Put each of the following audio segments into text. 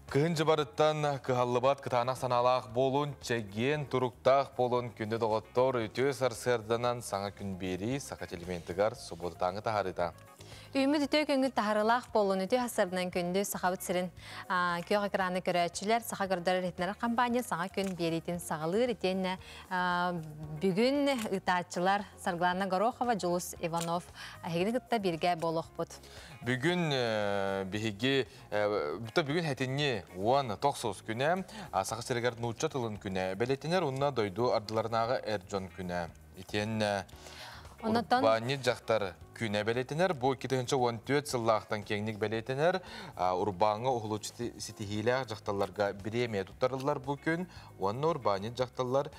Кыһын дьыбарыттан кыһаллыбат кытаанах санаалаах буолун, чэгиэн туруктаах буолун, күндү доҕоттор, үтүө сарсыарданан саҥа күн биэрии Саха телевидениетыгар субуотатааҥы таһаарыыта. Үүммүт үтүө күҥҥүт таһарылаах буолун, үтүө сарсыарданан күндү Сахабыт сирин күөх экраны көрөөччүлэр, Саха көрдөрөр иһитиннэрэр компания саҥа күн биэриитин саҕалыыр итиэннэ бүгүн ыытааччылар Саргылана Горохова, Дьулус Иванов эһигини кытта бииргэ буолуохпут. Бүгүн биһиги Бүта бүгүн хэтинни 10 9 күнэ Саха сиригэр нуучча тылын күнэ бэлиэтэнэр уонна дойду ардыларынааҕы эр дьон күнэ. Итиэннэ урбаанньыт дьахтар күнэ бэлиэтэнэр. Бу 2014 сыллаахтан киэҥник бэлиэтэнэр. Урбааҥҥа уһулуччу ситиһиилээх дьахталларга бириэмийэ туттарыллар бу күн. Уонна урбаанньыт дьахталлар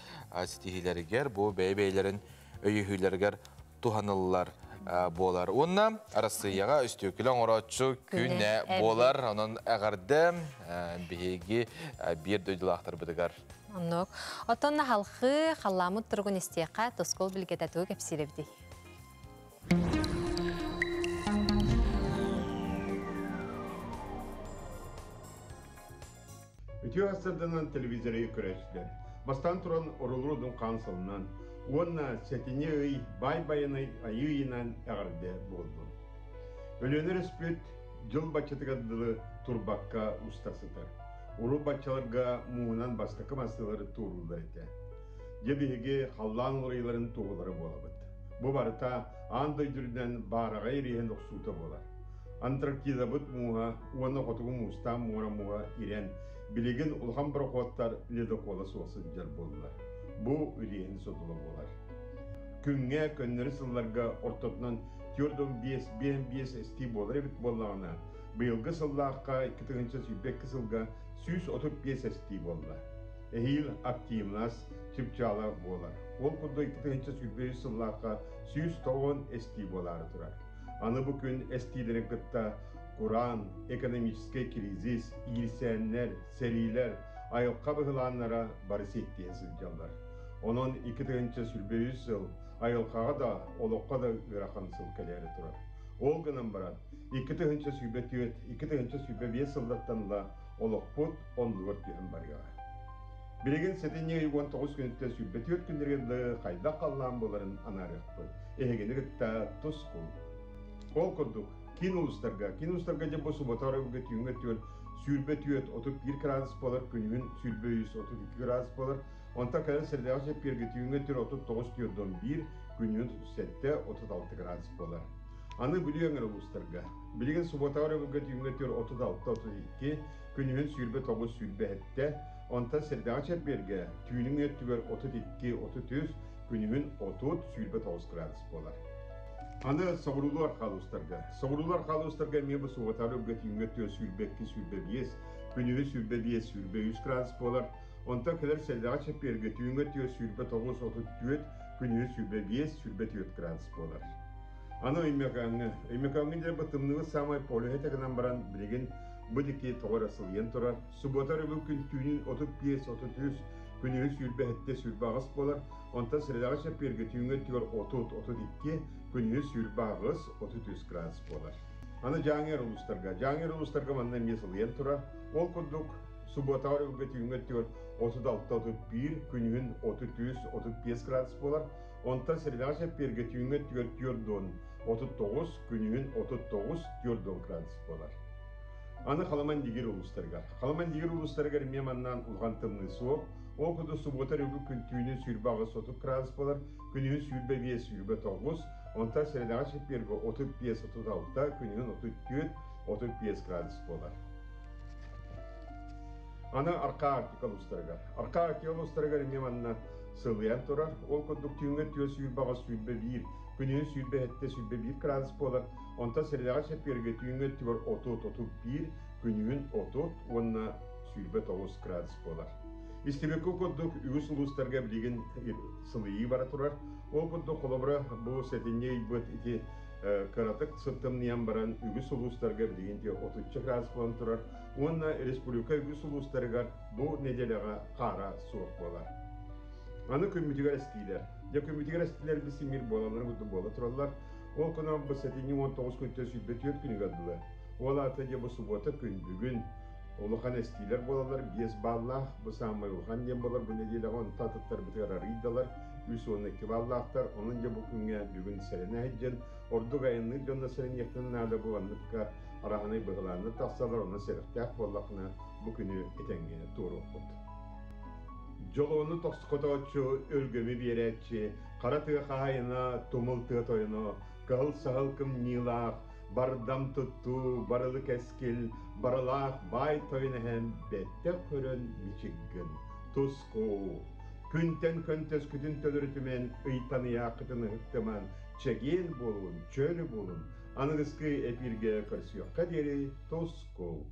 ситиһиилэригэр бу бэйэ-бэйэлэрин өйөһүүлэригэр туһаныллар буолар. Уонна Арассыыйаҕа үстүөкүлэ оҥорооччу күнэ буолар. Онон эҕэрдэ биһиги биир дойдулаахтарбытыгар. Оннук. Оттон халхы халламыт туругун истиэххэ тускул билгэтэ тугу кэпсиир эбитий? Үтүө сарсыарданан телевизоры көрөөччүлэр. Бастаан туран орулурудун хаан сылынан уонна сэтинньи ый баай байанай айыы ыйынан эҕэрдэ буоллун. Өлүөнэ өрөспүт дьыл баччатыгар дылы турбакка уста сытар. Урут баччаларга мууһунан бастакы массыылары туорууллар этэ. Дьэ биһиги халлаан уларыйыыларын туоһулара буолабыт. Бу барыта аан дойду үрдүнэн баараҕай ириэһин охсуута буолар. Антарктидабыт мууһа уонна хотугу муустаах муора мууһа ирэн, билигин улахан борохуоттар ледокола суох сылдьар буоллулар. Бу үлиэһин содула буолар. Күҥҥэ көннөрү сылларга ортотунан 4,5-5,5 эстии буолар эбит буоллаҕына, быйылгы сыллаахха 2022 сылга 135 эстии буолла. Эһиил активность чыпчаала буолар. Ол курдук 2023 сыллаахха 190 эстии буолаары турар. Аны бу күн эстиилэрин кытта кураан, экономическай кризис, иирсээннэр, сэриилэр, айылҕа быһылааннара бары сиэттиһэ сылдьаллар. Онон 2023 сыл айылҕаҕа да, олоххо да ыарахан сыл кэлээри турар. Ол гынан баран, 2024, 2025 сыллартан ыла олохпут оннугар түһэн барыаҕа. Билигин сэтинньи ый 19 күнүттэн 24 күннэргэ дылы хайдах халлаан буоларын анаарыахпыт. Эһигини кытта тускул. Ол курдук, киин улуустарга, киин улуустарга дьэ бу суббота оройуга түүҥҥэ өттүгэр 24 31 градус буолар, күнүһүн 23 32 градус буолар. Онтон кэлэн сэрдэҕэ чэппиэргэ түүҥҥэ өттүгэр 39 41, күнүһүн 37 36 градус буолар. Аны Бүлүү өҥөр улуустарга. Билигин субботаҕа өрөбүлгэ түүҥҥэ өттүгэр 36 32, күнүһүн 29 27, онтон сэрдэҕэ чэрбиэргэ түүнүн өттүгэр 32 33, күнүһүн 30 29 градус буолар. Аны соҕуруулуу арҕаа улуустарга. Соҕуруулуу арҕаа улуустарга эмиэ бу субботаҕа өрөбүлгэ түүҥҥэ өттүгэр 22 25, күнүһүн 25 23 градус буолар. Онтон кэлэр сэрдэҕэ чэппиэргэ түүҥҥэ өттүгэр 29 34, күнүһүн 25 24 градус буолар. Аны Өймөкөөҥҥө. Өймөкөөҥҥө диэн бу тымныыбыт саамай полюһа этэ гынан баран, билигин бу диэки тоҕо эрэ сылыйан турар. Субуота өрөбүл күн түүнүн 35, 33, күнүһүн 27, 28 буолар. Онтон средаҕа чэппиэргэ түүҥҥү өттүгэр 30, 32, күнүһүн 28, 33 градус буолар. Аны Дьааҥы улуустарга. Дьааҥы улуустарга манна эмиэ сылыйан турар. Ол курдук, субуотаҕа өрөбүлгэ түүҥҥү өттүгэр 36, 31, күнүһүн 33, 35 градус буолар. Онтон средаҕа чэппиэргэ түүҥҥү өттүгэр 49, күнүһүн 39, 40 градус буолар. Аны Халаман-Дигир улуустарыгар. Халаман-Дигир улуустарыгар эмиэ маннаан улахан тымныы суох. Ол курдук субуота өрөбүл күн түүнүн 28 30 градус буолар, күнүһүн 25 29, онтон средаҕа чэппиэргэ 35 36, күнүһүн 34 35 градус буолар. Аны Аркаа Арктика улуустарыгар. Аркаа Арктика улуустарыгар эмиэ манна сылыйан турар. Ол курдук түүҥҥэ 428 21, күнүһүн 27 21 градус буолар. Онтон средаҕа чэппиэргэ түүҥҥэ өттүгэр 30 31, күнүһүн 30 уонна 29 градус буолар. Истибиккэ курдук үгүс улуустарга билигин сылыйыы бара турар. Ол курдук холобура бу сэтинньи ыйбыт ити кыратык сыттымныйан баран үгүс улуустарга билигин отучча градус буолан турар уонна республика үгүс улуустарыгар бу нэдиэлэҕэ хаара суох буолар. Аны күммүтүгэр эстиилэр. Дьэ күммүтүгэр эстиилэр бис симир буолалларын курдук буола тураллар. Ол кунан бу сэтинньи 19 күнтэн 24 күнүгэр дылы. Ол аата дьэ бу субуота күн бүгүн. Улахан эстиилэр буолаллар, 5 баллаах, бу саамай улахан диэн буолар, бу нэдиэлэҕэ онто атыттарбытыгар арыйдалар, 312 баллаахтар, онон дьэ бу күҥҥэ бүгүн сэрэнэ сылдьан, ордук айанныыр дьонно сэрэниэхтэрин наада бу манныкка араһынай быһылааннар тахсаллар, онон сэрэхтээх буоллаххына бу күнү этэҥҥэ туоруоххут. Дьолуону тосхотооччу, өлгөмү биэрээччи, хара тыа хаһаайына, тумул тыа тойоно, кыһыл саһыл кымньыылаах, бардам туттуу, барылы кэскил, барылаах баай тойон эһэм бэттэх көрөн мичик гын, туску. Күнтэн көнтөскүтүн төлөрүтүмэн, ыйтан ыйааххытын ыһыктыман, чэгиэн буолун, чөл буолун. Аныгыскы эпииргэ көрсүөххэ диэри тускул.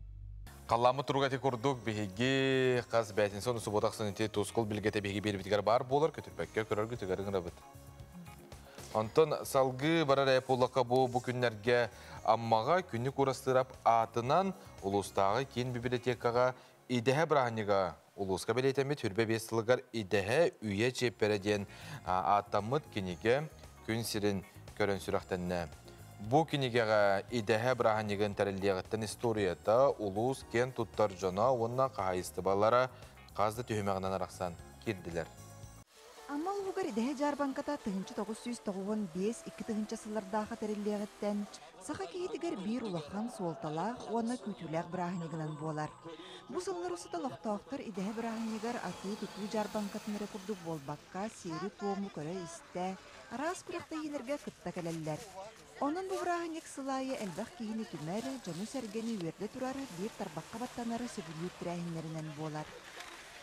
Халлааммыт туруга ити курдук биһиги хас бээтинсэ ону субуота ахсын ити тускул билгэтэ биһиги биэрбитигэр баар буолар көтүрбэккэ көрөргүтүгэр ыҥырабыт. Онтон салгыы барар ээ буоллахха бу бу күннэргэ Аммаҕа Күннүк Уурастыырап аатынан улуустааҕы киин библиотекаҕа Идэһэ бырааһынньыга улууска бэлиэтэммит 25 сылыгар Идэһэ үйэ чиэппэрэ диэн ааттаммыт кинигэ күн сирин көрөн сүрэхтэннэ. Бу кинигэҕэ Идэһэ бырааһынньыгын тэриллиэҕиттэн историята, улуус киэн туттар дьоно уонна хаһаайыстыбалара хас да түһүмэҕинэн арахсан киирдилэр. Амма улууһугар идэһэ дьаарбаҥката 1995 2 сыллардаахха тэриллиэҕиттэн саха киһитигэр биир улахан суолталаах уонна күүтүүлээх бырааһынньыгынан буолар. Бу сыллар устата олохтоохтор идэһэ бырааһынньыгар атыы-тутуу дьаарбаҥкатын эрэ курдук буолбакка, сиэри-туому көрө-истэ, араас күрэхтэһиилэргэ кытта кэлэллэр. Онон бу бырааһынньык сыл аайы элбэх киһини түмэр, дьону-сэргэни үөрдэ турар биир тарбахха баттанар сөбүлүүр тэрээһиннэринэн буолар.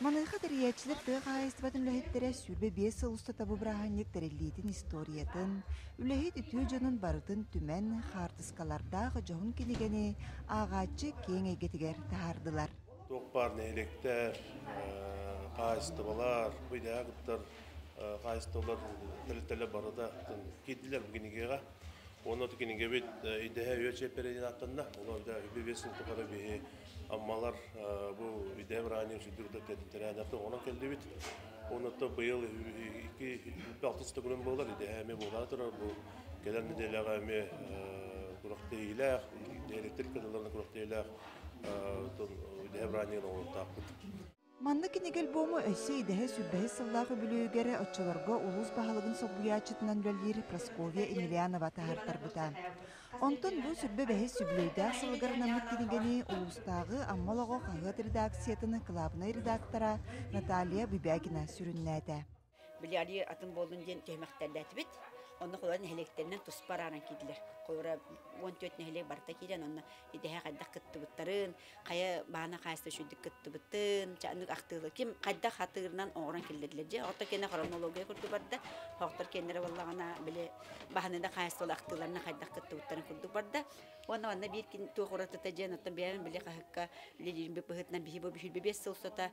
Маныаха тэрийээччилэр тыа хаһаайыстыбатын үлэһиттэрэ 25 сыл устата бу бырааһынньык тэриллиитин историятын, үлэһит үтүө дьонун барытын түмэн, хаартыскалардаах дьоһун кинигэни ааҕааччы киэҥ эйгэтигэр таһаардылар. Туох баар нэһилиэктэр, хаһаайыстыбалар, бу идэҕэ кыттар хаһаайыстыбалар тэрилтэлэр бары да киирдилэр бу кинигэҕэ. Уонна кинигэбит идэһэ үйэ чиэппэрэ диэн ааттанна. Онон да 25 сыл тухары биһи Аммалар бу идэһэ бырааһынньыгын сүрдүк тэрээһиннэртэн оҥорон кэллибит. Онон быйыл 2 6 күнүн буолар идэһэ эмиэ буолаары турар. Бу кэлэр нэдиэлэҕэ эмиэ күрэхтэһиилээх, нэһилиэктэр кытылларынан күрэхтэһиилээх идэһэ бырааһынньыгын оҥоруохтаахпыт. Маннык кинигэ альбому өссө идэһэ сүүрбэһис сыллаах үбүлүөйүгэр оччолорго улуус баһылыгын солбуйааччытынан үлэлиир Прасковья Емельянова таһаартарбыта. Онтон бу 25-ис үбүлүөйдээх сылыгар анаммыт кинигэни улуустааҕы Амма олоҕо хаһыат редакциятын кылаабынай редактора Наталья Бубякина сүрүннээтэ. Били али атын буоллун диэн түһүмэхтэрдээтибит. Онно холобура нэһилиэктэринэн туспа арааран киирдилэр. Холобура 14 нэһилиэк барыта киирэн, онно идэһэ хайдах кыттыбыттарын, хайа баана хаайыста үчүгдүк кыттыбытын, чааннык ахтыылы ким хайдах хатыырынан оҥорон киллэрдилэр дьэ. Ото кэнэ хронология курдук барда. Хоохтор кэннэрэ буоллаҕына били баһаныда хаайыстыбала ахтыыларына хайдах кыттыбыттарын курдук барда. Уонна манна биир туох уратыта дьэн, оттон бэйэм били хаһыкка үлэлиирим быһыытынан биһи бу 25 сыл устата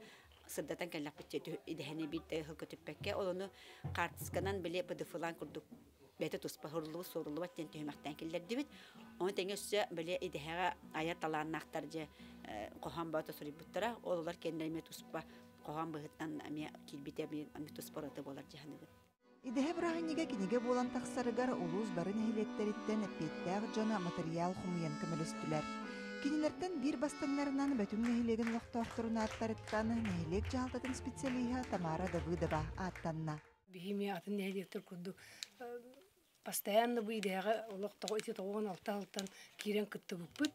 сырдатан кэллэхпит идэһэни биир да ыһыл көтүппэккэ, ол ону хаартысканан били ПДФ-лаан курдук бэйэтэ туспа суруллубут суоруллубат диэн түһүмэхтээн киллэрдибит. Ону тэҥэ өссө били идэһэҕэ айар талааннаахтар дьэ хоһоон баата суруйбуттара, ол олор кэннэ эмиэ туспа хоһоон быһыттан эмиэ киирбитэ эмиэ туспа ураты буолар дьаһаныбыт. Идэһэ бырааһынньыга кинигэ буолан тахсарыгар улуус бары нэһилиэктэриттэн эппиэттээх дьоно матырыйаал хомуйан көмөлөстүлэр. Кинилэртэн биир бастыҥнарынан Бөтүҥ нэһилиэгин олохтоохторун ааттарыттан нэһилиэк дьаһалтатын специалиһа Тамара Давыдова ааттанна. Биһими атын нэһилиэктэр курдук постоянно бу идэҕэ олох ити 96 алтан киирэн кыттыбыппыт.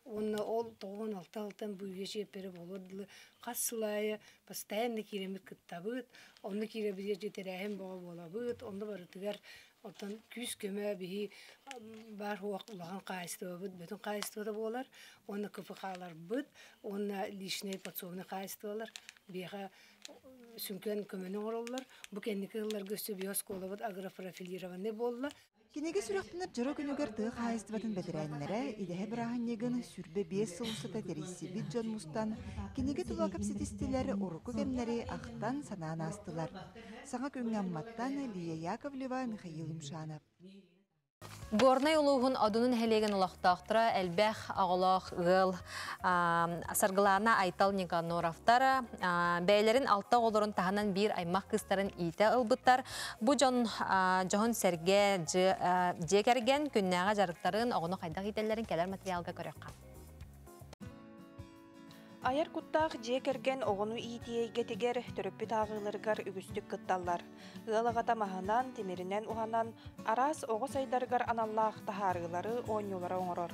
Уонна ол 96 алтан бу үйэ чиэппэрэ буолуор дылы хас сыл аайы постоянно кииреммит кыттабыт. Онно киирэбит тэрээһин боҕо буолабыт. Онно барытыгар оттон күүс көмө биһи бар хуак улахан хаайыстыбабыт бөтүн хаайыстыбата буолар. Онно КПХ-ларбыт, онно личный подсобный хаайыстыбалар биэхэ сүҥкэн көмөнү оҥороллор. Бу кэнники ылларга өссө биһи оскуолабыт агропрофилированный буолла. Кинигэ сүрэхтэнэр дьоро күнүгэр тыа хаһаайыстыбатын бэтэрээннэрэ идэһэ бырааһынньыгын 25 сыл устата тэрийсибит дьон мустан кинигэ тула кэпсэтистилэр, урукку кэмнэри ахтан санаан аастылар. Саҥа күҥҥэ Амматтан Лия Яковлева, Михаил Юмшанов. Горнай улууһун Одунун нэһилиэгин олохтоохторо элбэх оҕолоох ыал Саргылаана Айтал Никаноровтар бэйэлэрин алта оҕолорун таһынан биир аймах кыыстарын иитэ ылбыттар. Бу дьон дьоһун сэргэ дьиэ кэргэн күннээҕи дьарыктарын, оҕону хайдах иитэллэрин кэлэр материалга көрөххө. Айар куттаах дьиэ кэргэн оҕону иитии эйгэтигэр, төрөппүт ааҕыыларыгар үгүстүк кытталлар. Ыал аҕата маһынан, тимиринэн уһанан, араас оҕо сайдарыгар аналлаах таһаарыылары, оонньуулары оҥорор.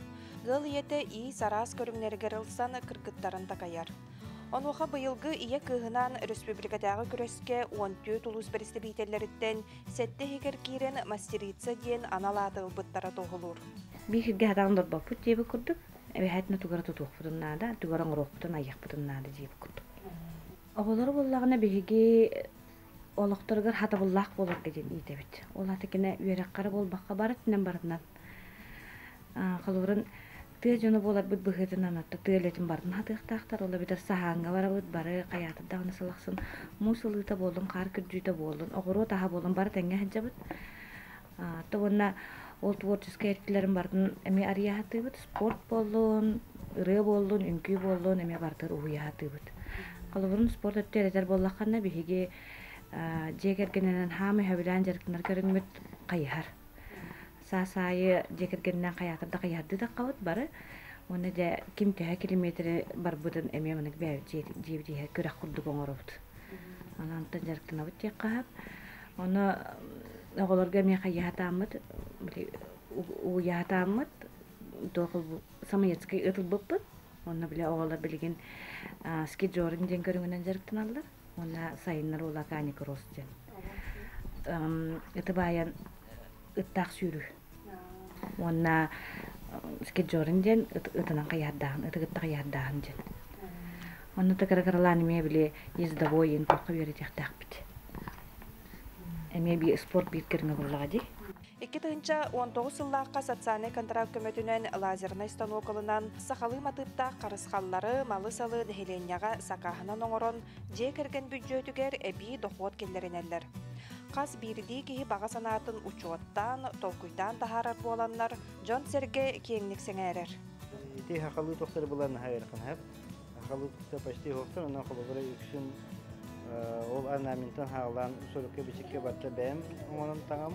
Ыал ийэтэ иис араас көрүҥнэригэр ылсан кыргыттарын такайар. Онуоха быйылгы ийэ кыыһынаан өрөспүүбүлүкэтээҕи күрэскэ 14 улуус бэрэстэбиитэллэриттэн сэттэ иһигэр киирэн мастерица диэн анал ааты ылбыттара туоһулуур. Биир сиргэ сатаан олорбоппут диэбит курдук, эбэһээтинэ тугу эрэ тутуохпутун наада, тугу эрэ оҥоруохпутун, айыахпытын наада диэбит курдук. Оҕолору буллаҕына биһиги олохторугар хатабыллаах буоларга диэн иитэбит. Ол аата кини үөрэххэ эрэ буолбакка бары өттүнэн барытынан холобурун тыа дьоно буоларбыт быһыытынан атта тыа үлэтин барытын хатыахтаахтар. Ол эбэтэр саһааҥҥа барабыт, бары хайаатар даҕаны сыл ахсын муус ылыыта буоллун, хаар күрдьүүтэ буоллун, оҕуруот аһа буоллун бары тэҥҥэ сылдьабыт. То уонна ол творческай өттүлэрин барытын эмиэ арыйа сатыыбыт. Спорт буоллун, ырыа буоллун, үҥкүү буоллун эмиэ барытын уһуйа сатыыбыт. Холобурун спорт өттө эрэтэр буоллаххына биһиги дьиэ кэргэнинэн хаамай сөбүлээн дьарыктанар көрүҥмүт хайыһар. Саас аайы дьиэ кэргэнинэн хайаатар да хайыһардыы таххабыт бары. Уонна дьэ ким төһө километры барбытын эмиэ маннык бэйэбит дьиэбит иһэ күрэх курдук оҥоробут. Онон онтон дьарыктанабыт диэххэ сөп. Ону оҕолорго эмиэ хайыһатааммыт, угуйаатааммыт, туох самоедскай ытылбыппыт. Онно бile оҕолор билигин скиджоринг диэн көрүҥүнэн дьарыктаналлар. Уонна сайыннар улакаани кросс диэн. Ыты баайан ыттаах сүүрүү. Уонна скиджоринг диэн ытынан хайыһардааһын, ыты кытта хайыһардааһын диэн. Онно кыра-кыралаан эмиэ били ездовой иин туохха үөрэтиэхтээхпит. Эмиэ би спорт биир көрүҥэ буоллаҕа дии. 2019 сыллаахха социальнай контракт көмөтүнэн лазернай станок ылынан, сахалыы матыыптаах харысхаллары, малы-салы нэһилиэнньэҕэ сакааһынан оҥорон, дьиэ кэргэн бүддьүөтүгэр эбии дохуот киллэринэллэр. Хас биирдии киһи баҕа санаатын учуоттаан, толкуйдаан таһаарар буоланнар, дьон-сэргэ киэҥник сэҥээрэр. Ити хахалыы тохтор булан наһаа ыарахан Хахалыы тохтор почти суохтар, онон холобура үксүн ол орнаментан хаалаан сурукка-бичиккэ барыта бэйэм оҥорон таҥам.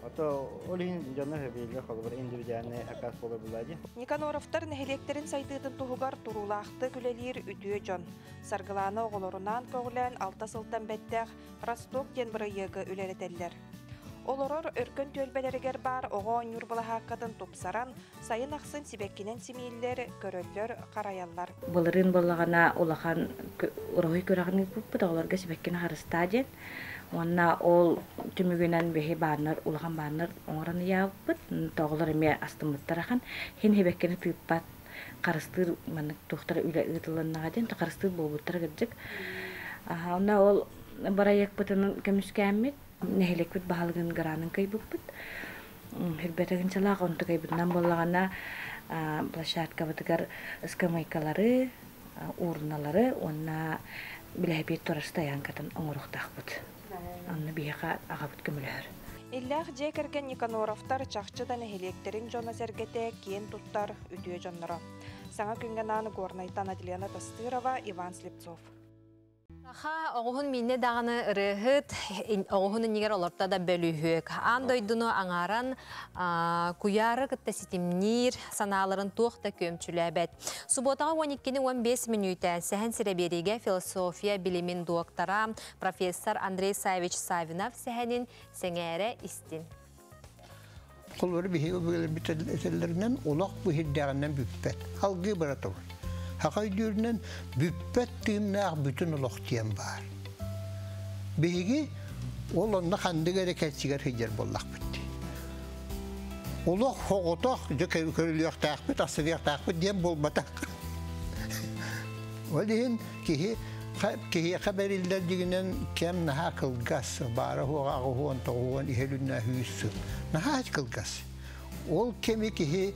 Ото ол иһин дьоно сөбүлүүллэр холобура индивидуальный заказ буолар булаа дии. Никаноровтар нэһилиэктэрин сайдыытын туһугар туруулаахтык үлэлиир үтүө дьон. Саргылаана оҕолорунаан көҕүлээн алта сылтан бэттэх Росток диэн бырайыагы үлэлэтэллэр. Олорор өркөн түөлбэлэригэр баар оҕо оонньуур былаһааккатын тупсаран, сайын ахсын сибэккинэн симииллэр, көрөллөр, харайаллар. Былырыын буоллаҕына улахан уруһуй күрэҕин ыыппыппыт, оҕолорго сибэккини харыстаа диэн. Уонна ол түмүгүнэн биһи бааннар, улахан бааннар оҥорон ыйаабыппыт. Оҕолор эмиэ астыммыттар ахан. Хин сибэккини тыыппат, харыстыыр маннык туохтара үлэ ыытылыннаҕа диэн, харыстыыр буолбуттара кырдьык. Онно ол бырайыакпытын көмүскээммит, нэһилиэкпит баһылыгын гранын кыайбыппыт. Хүрбэтэгинчалаах онтукайбытынан буоллаҕына площадкабытыгар ыскамыайкалары, урналары уонна билэһэпиэт турар стоянкатын оҥоруохтаахпыт. Онно биһиэхэ аҕабыт көмөлөһөр. Иллээх дьиэ кэргэн Никаноровтар чахчы да нэһилиэктэрин дьоно-сэргэтэ киэн туттар үтүө дьонноро. Саҥа күҥҥэ анаан Горнайтан Аделена Тастырова, Иван Слепцов. Саха оҕуһун мииннэ даҕаны ырыаһыт, оҕуһун иннигэр олорто да бөлүһүөк. Аан дойдуну аҥааран куйаары кытта ситимниир санааларын туох да күөмчүлээбэт. Субуотаҕа 12-ни 15 мүнүүтэ Сэһэн сирэ биэриигэ философия билимин дуоктара, профессор Андрей Савич Савинов сэһэнин сэҥээрэ истин. Холобура биһиги өбүгэлэрбит этэллэринэн олох бу сирдээҕинэн бүппэт. Алгыы бара турар. Саха өйдүүрүнэн бүппэт тыыннаах бүтүн олох диэн баар. Биһиги ол онно ханнык эрэ кэлсигэр сылдьар буоллахпыт дии. Олох соҕотох дьэ көрүлүөхтээхпит, астыныахтаахпыт диэн буолбатах. Ол иһин киһи киһиэхэ бэриллэр дьигинэн кэм наһаа кылгас, баара суоҕа аҕыһуон, тоҕуһуон, иһэлүннэ сүүс сыл. Наһаа кылгас. Ол кэми киһи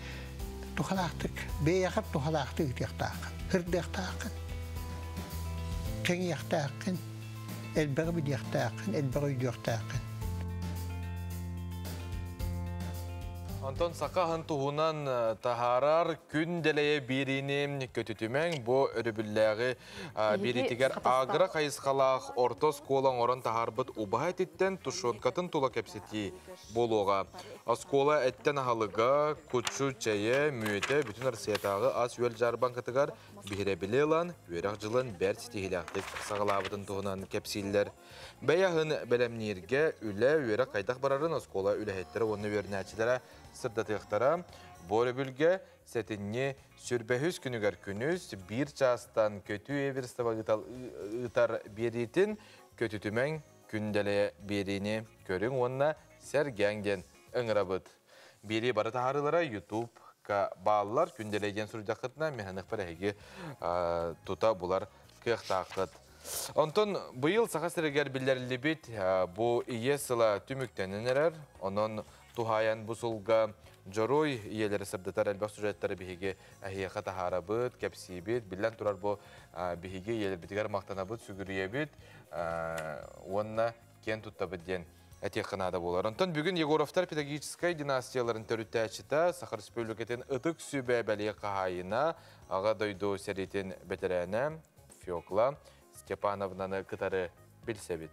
тухалаахтык, бэйэҕэр тухалаахтык ыытыахтааххын, сырдыахтааххын, кэҥиэхтээххин, элбэҕи билиэхтээххин, элбэҕи өйдүөхтээххин. Онтон саха аһын туһунан таһаарар күн дэлэйэ биэриини көтүтүмэҥ бу өрөбүллээҕи биэриитигэр агро хайысхалаах орто оскуола оҥорон таһаарбыт убаһа этиттэн тушенкатын тула кэпсэтии буолуоҕа. Оскуола эттэн аһылыга, кучу чэйэ, мүөтэ бүтүн Россиятааҕы ас-үөл дьаарбаҥкатыгар биһирэбили ылан, үөрэх дьылын бэрт ситиһиилээхтик саҕалаабытын туһунан кэпсииллэр. Бэйэ аһын бэлэмнииргэ үлэ, үөрэх хайдах барарын оскуола үлэһиттэрэ уонна үөрэнээччилэрэ сырдатыахтара. Бу өрөбүлгэ сэтинньи сүрбэһүс күнүгэр күнүс биир чаастан көтүү Эверстова ыытар биэриитин көтүтүмэҥ күндэлэйэ биэриини көрүҥ уонна сэргээҥ диэн ыҥырабыт. Биэрии бары таһаарыылара YouTube-ка бааллар. Күндэлэй диэн суруйдаххытына, миһаныхпар эһиги тута булар кыахтааххыт. Онтон быйыл Саха сиригэр биллэриллибит бу ийэ сыла түмүктэнэн эрэр. Онон туһаайан бу сылга дьоруой ийэлэри сырдатар элбэх сюжеттары биһиги эһиэхэ таһаарабыт, кэпсиибит. Биллэн турар бу биһиги ийэлэрбитигэр махтанабыт, сүгүрүйэбит уонна киэн туттабыт диэн этиэххэ наада буолар. Онтон бүгүн Егоровтар педагогическай династияларын төрүттээччитэ, Саха Республикатын Ытык Сүбэ бэлиэ хаһаайына, Аҕа дойду сэриитин бэтэрээнэ Фекла Степановнаны кытары билсэбит.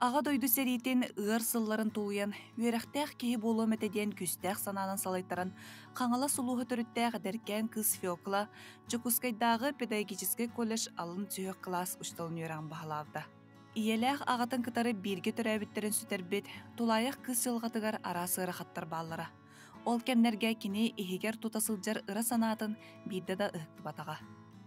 Аҕа дойду сэриитин ыар сылларын тулуйан, үөрэхтээх киһи буолуом этэ диэн күүстээх санаанан салайтаран, Хаҥалас улууһа төрүттээх эдэркээн кыыс Фекла Дьокуускайдааҕы педагогическай колледж алын сүһүөх кылаас учууталын үөрэҕин баһылаабыта. Ийэлээх аҕатын кытары бииргэ төрөөбүттэрин сүтэрбит, тулаайах кыыс дьылҕатыгар араас ыарахаттар бааллара. Ол кэмнэргэ кини иһигэр тута сылдьар ыра санаатын биирдэ да ыһыктыбатаҕа.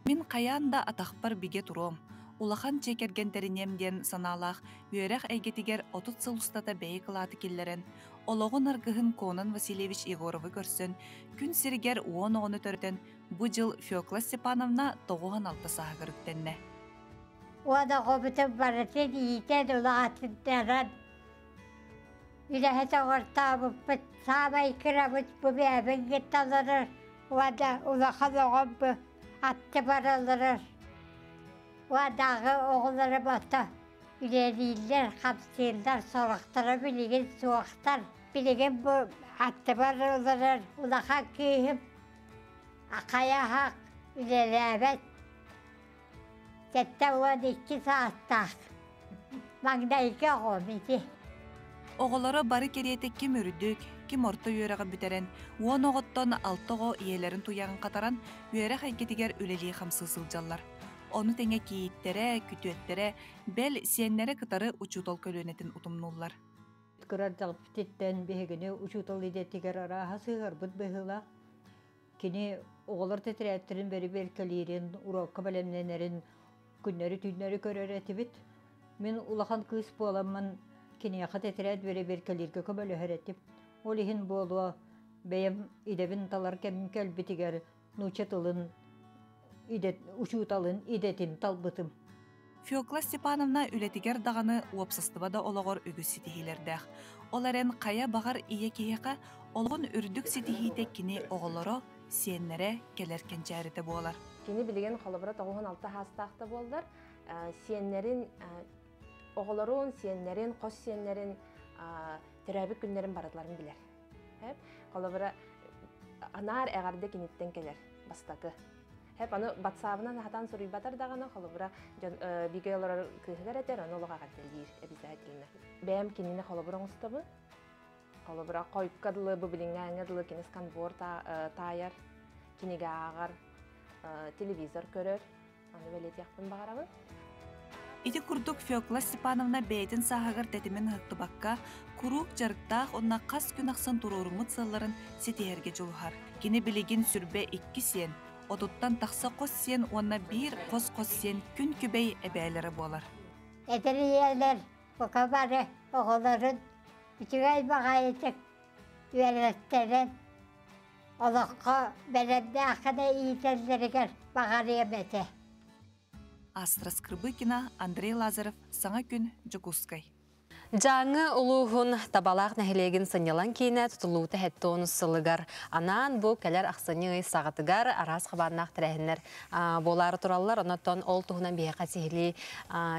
Мин хайаан да атахпар бигэ туруом, улахан дьиэ кэргэн тэриниэм диэн санаалаах үөрэх эйгэтигэр 30 сыл устата бэйэ кылааты киллэрэн, олоҕун аргыһын Конон Васильевич Егоровы көрсөн, күн сиригэр 10 оҕону төрөтөн, бу дьыл Фекла Степановна 96 сааһыгар үктэннэ. Уонна оҕобутун барытын иитэн улаатыннаран үлэһит оҥортообуппут. Саамай кырабыт бу бэйэбин кытта олорор уонна улахан оҕом бу аттыбар олорор. Уоннааҕы оҕолорум ото үлэлииллэр, хамсыыллар, сорохторо билигин суохтар. Билигин бу аттыбар олорор улахан кыыһым хайаһах үлэлээбэт. 72 саастаах. Маҥнайгы оҕом ити. Оҕолоро бары кэриэтэ ким үрдүк, ким орто үөрэҕи бүтэрэн, 10 оҕоттон алта оҕо ийэлэрин туйаҕын хатаран, үөрэх эйгэтигэр үлэлии-хамсыы сылдьаллар. Ону тэҥэ кийииттэрэ, күтүөттэрэ, бэл, сиэннэрэ кытары учуутал көлүөнэтин утумнууллар. Кыра эрдэхпититтэн биһигини учуутал идэтигэр арааһа сыһыарбыт быһыылаах. Кини оҕолор тэтэрээттэрин бэрибиэркэлиирин, уруокка бэлэмнэнэрин күннэри-түүннэри көрөр этибит. Мин улахан кыыс буоламмын киниэхэ тэтэрээт бэрэбиэркэлииргэ көмөлөһөр этим. Ол иһин буолуо, бэйэм идэбин талар кэмим кэлбитигэр нуучча тылын идэт, учууталын идэтин талбытым. Фекла Степановна үлэтигэр даҕаны уопсастыба да олоҕор үгүс ситиһиилэрдээх. Ол эрэн хайа баҕар ийэ киһиэхэ олоҕун үрдүк ситиһиитэ кини оҕолоро, сиэннэрэ кэлэр кэнчээритэ буолар. Кини билигин холобура 96 саастаах да буоллар, сиэннэрин, оҕолорун, сиэннэрин, хос сиэннэрин төрөөбүт күннэрин барыларын билэр. Холобура, анаар эҕэрдэ киниттэн кэлэр бастакы. Хэп аны батсаабынан хатан суруйбатар даҕаны, холобура, дьон бигэ олорор кыыһыгар этэр, аны олох эҕэрдэлиир обязательно. Бэйэм кинини холобур оҥостобун. Холобура, хойукка дылы, бу билиҥҥээҥҥэ дылы кини сканвор таайар, кинигэ ааҕар, телевизор көрөр. Аны бэлиэтиэхпин баҕарабын. Ити курдук Фекла Степановна бэйэтин сааһыгар тэтимин ыһыктыбакка, куруук дьарыктаах уонна хас күн ахсын туруоруммут сыалларын ситиһэргэ дьулуһар. Кини билигин сүрбэ икки сиэн, отуттан тахса хос сиэн уонна биир хос-хос сиэн күн күбэй эбээлэрэ буолар. Эдэр ийэлэр бука бары оҕолорун үчүгэй баҕайытык үөрэттэрэн олоххо бэлэмнээх гына иитэллэригэр баҕарыам этэ. Астра Скрыбыкина, Андрей Лазарев, Саҥа күн, Дьокуускай. Дьааҥы улууһун Табалаах нэһилиэгин сынньалаҥ киинэ тутуллубута 70 сылыгар анаан бу кэлэр ахсынньы ый саҕатыгар араас хабааннаах тэрээһиннэр буолаары тураллар. Онон ол туһунан биһиэхэ сиһилии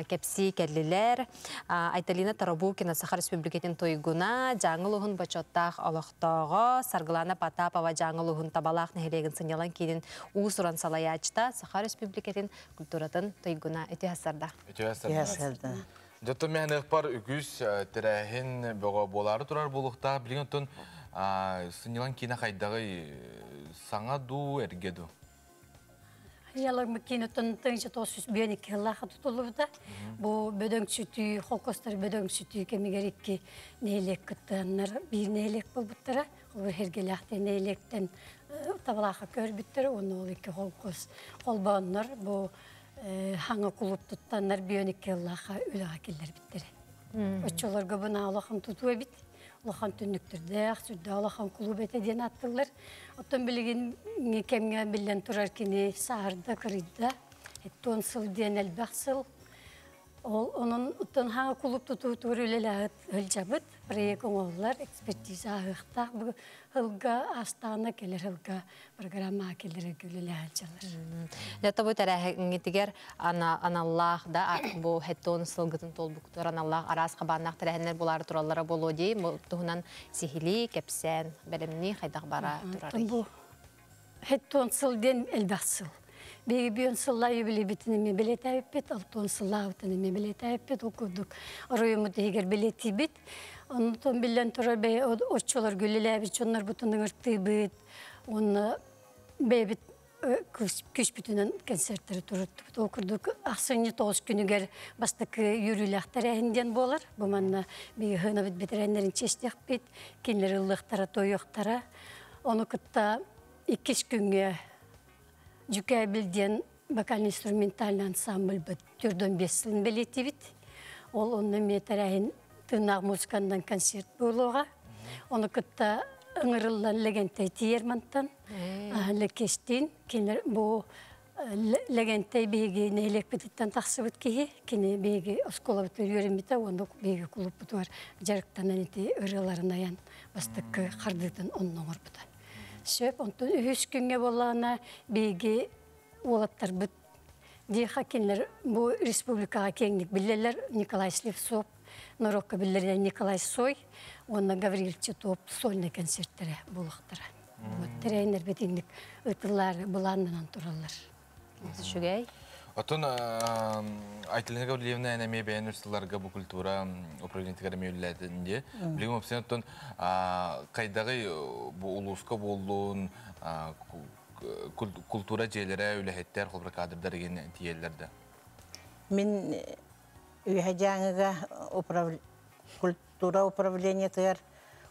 кэпсии кэллилэр. Айталина Тарабукина Саха Республикатын туйгуна, Дьааҥы улууһун бочуоттаах олохтооҕо, Саргылана Потапова Дьааҥы улууһун Табалаах нэһилиэгин сынньалаҥ киинин уус-уран салайааччыта, Саха Республикатын культуратын туйгуна. Үтүө сарда. Үтүө сарда. Дьоттон мэһэныахпар үгүс тэрээһин бөҕө буолаары турар буолуохтаах. Билигин оттон сынньалаҥ киинэ хайдаҕый? Саҥа дуу, эргэ дуу? Ялар киинеттен 1992 жыллаха тутуллубута. Бу бөдөҥсүтүү, холкостар бөдөҥсүтүү кэмигэр икки нэһилиэк кыттыаннар биир нэһилиэк буолбуттара. Ол Хергелээхтен нэһилиэктэн табалааха көрбүттэр, онно ол икки холкос холбооннор бу хаҥа кулуп туттаннар 12 жыллааха үлэҕэ киллэрбиттэрэ. Оччолорго бына улахан тутуу эбит. Улахан түннүктэрдээх, сүрдээх улахан кулууп этэ диэн ааттыыллар. Оттон билигин кэмҥэ биллэн турар кини сааһырда, кырыйда. 70 сыл диэн элбэх сыл. Ол онон оттон хаҥа кулууп тутуутугар үлэлээһит сылдьабыт. Проект оҥоһуллар, экспертиза ааһыахтаах. Бу сылга астаана кэлэр сылга программа кэлэргэ үлэлэһэ сылдьаллар. Дьэ бу тэрээһиҥҥитигэр аналлаах да бу хеттон сылгытын туолбуктар аналлаах араас хабааннаах тэрээһиннэр булаары тураллара буолуо дии. Бу туһунан сиһилии кэпсээн бэлэмнии хайдах бара турарый? Бу хеттон сыл диэн элбэх сыл. Биһиги бүөн сыллаа юбилейбитин эмиэ билэтээбиппит, алтон сыллаабытын эмиэ билэтээбиппит, ол курдук оройуоммут иһигэр билэтиибит. Онтон биллэн турар бэйэ оччолорго үлэлээбит дьоннорбутун ыҥыртыыбыт, уонна бэйэбит күүспүтүнэн концерттары туруттубут. Ол курдук ахсынньы 9 күнүгэр бастакы үөрүүлээх тэрээһин диэн буолар. Бу манна биһиги хыынабыт бэтэрээннэрин чиэстиэхпит, кинилэр ыллыахтара, тойуохтара. Ону кытта иккис күҥҥэ Дьүкээбил диэн вокально-инструментальный ансамбльбыт 45 сылын бэлиэтиибит. Ол онно эмиэ тэрээһин тыыннаах музыканнан концерт буолуоҕа. Ону кытта ыҥырыллан Лэгэнтэй тиийэр мантан. Лэкиэстиин кинилэр бу Лэгэнтэй биһиги нэһилиэкпититтэн тахсыбыт киһи. Кини биһиги оскуолабытыгар үөрэммитэ уонна биһиги кулууппутугар дьарыктанан ити ырыаларын айан бастакы хардыытын онно оҥорбута. Сөп, онтон үһүс күҥҥэ буоллаҕына биһиги уолаттарбыт диэхэ кинилэр бу республикаҕа киэҥник биллэллэр Николай Слепцов, норуокка биллэринэн Николай Сой уонна Гаврил Титов сольнай концерттэрэ буолуохтара. Вот тэрээһиннэрбит инник ыытыллаары былааннанан тураллар. Үчүгэй. Оттон Айталина Гаврильевна эн эмиэ бэйэн өр сылларга бу культура управлениетыгар эмиэ үлэлээтин дии. Билигин вообще оттон хайдаҕый бу улууска буоллун культура дьиэлэрэ, үлэһиттэр, холобура кадрдар игин тиийэллэр да? Мин Үөһэ Дьааҥыга культура управлениетыгар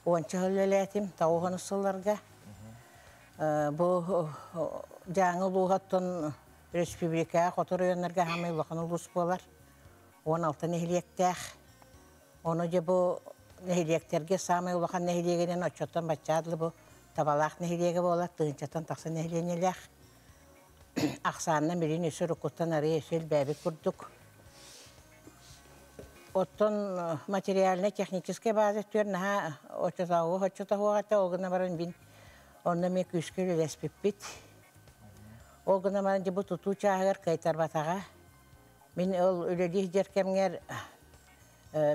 уонча сыл үлэлээтим, тоҕус сылларга. Бу Дьааҥы улууһуттан республикаҕа хоту оройуоннарга хаамай улахан улуус буолар. 16 нэһилиэктээх. Ону дьэ бу нэһилиэктэргэ саамай улахан нэһилиэгинэн оччоттон баччаа дылы бу Табалаах нэһилиэгэ буолар, тыһыынчаттан тахса нэһилиэнньэлээх. Ахсаанынан билигин өссө уруккуттан арыый өссө элбээбит курдук. Оттон материально-техническэй база өттүгэр наһаа оччотооҕу оччотоһуох этэ, ол гынан баран мин онно эмиэ күүскэ үлэлэспиппит. Ол гынан баран дьэ бу тутуу чааһыгар кыайтарбатаҕа. Мин ол үлэлии сылдьар кэмҥэр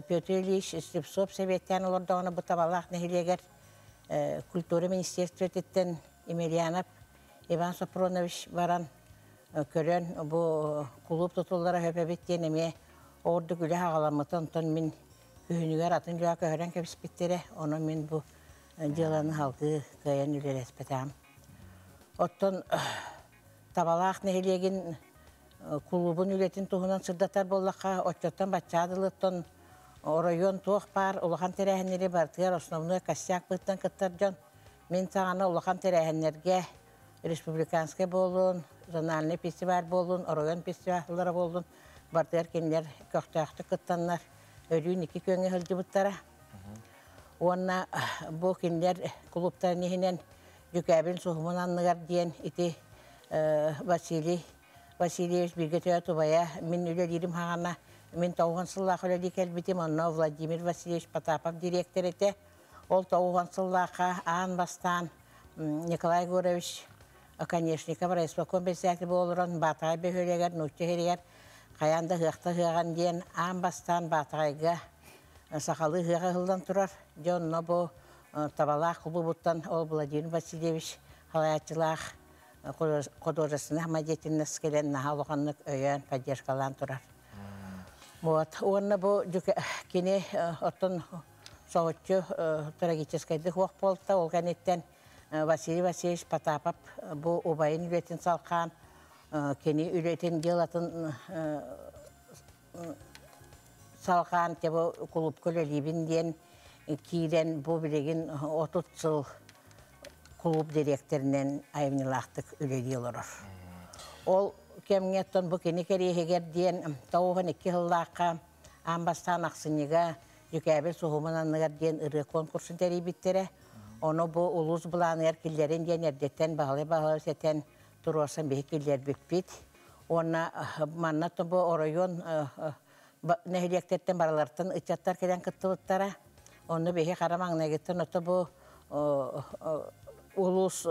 Петр Ильич Слепцов сэбиэттээн олордоҕуна бу Табалаах нэһилиэгэр культура министерствотыттан Емельянов Иван Сопронович баран көрөн бу кулууп тутуллара сөп эбит диэн эмиэ ордук үлэ аҕаламмыта. Онтон мин күһүнүгэр атын дьоҕо көһөрөн кэбиспиттэрэ. Онон мин бу дьыаланы салгыы кыайан үлэлэспэтэҕим. Оттон Табалаах нэһилиэгин кулуубун үлэтин туһунан сырдатар буоллахха, оччоттон баччаа дылыттан оройуон туох баар улахан тэрээһиннэри барытыгар основной костяк быттан кыттар дьон. Мин саҕана улахан тэрээһиннэргэ республиканскай буоллун, зональный фестиваль буоллун, оройуон фестиваллара буоллун, барытыгар кинилэр көхтөөхтүк кыттаннар, өрүүн икки күөҥҥэ сылдьыбыттара. Уонна бу кинилэр клубтарын иһинэн Дьүкээбин суһумун анныгар диэн ити Василий Васильевич бииргэ төрөөт убайа мин үлэлиирим хаҕана Мин тоҕуһан сыллаах үлэлии кэлбитим, онно Владимир Васильевич Потапов директор этэ. Ол тоҕуһан сыллаахха аан бастаан Николай Егорович Оконешников райисполком председатель буолан Баатаҕай бөһүөлэгэр, нуучча иһиригэр хайаан да ыһыахта ыһыаҕан диэн аан бастаан Баатаҕайга сахалыы ыһыах ыһыллан турар. Дьэ онно бу Табалаах кулуубуттан ол Владимир Васильевич халайааччылаах художественная самодеятельность кэлэн наһаа улаханнык өйөөн поддержкалаан турар. Вот. Уонна бу кини оттон соһуччу трагическайдык уох буолта. Ол кэнниттэн Василий Васильевич Потапов бу убайын үлэтин салхаан кини үлэтин дьыалатын салҕаан бу кулуупка үлэлиибин диэн киирэн бу билигин 30 сыл кулууп дириэктэринэн айымньылаахтык үлэлии олорор. Ол кэмҥэ оттон бу кини кэриэһигэр диэн 92 сыллаахха аан бастаан ахсынньыга Дьүкээбил суһумун анныгар диэн ырыа конкурсун тэрийбиттэрэ. Ону бу улуус былааныгар киллэрин диэн эрдэттэн баһылай-баһылай сэтэн туруорсан биһи киллэрбиппит. Уонна манна бу оройуон нэһилиэктэртэн барылартан ыччаттар кэлэн кыттыбыттара. Онно биһи хара маҥнайгыттан ото бу улуус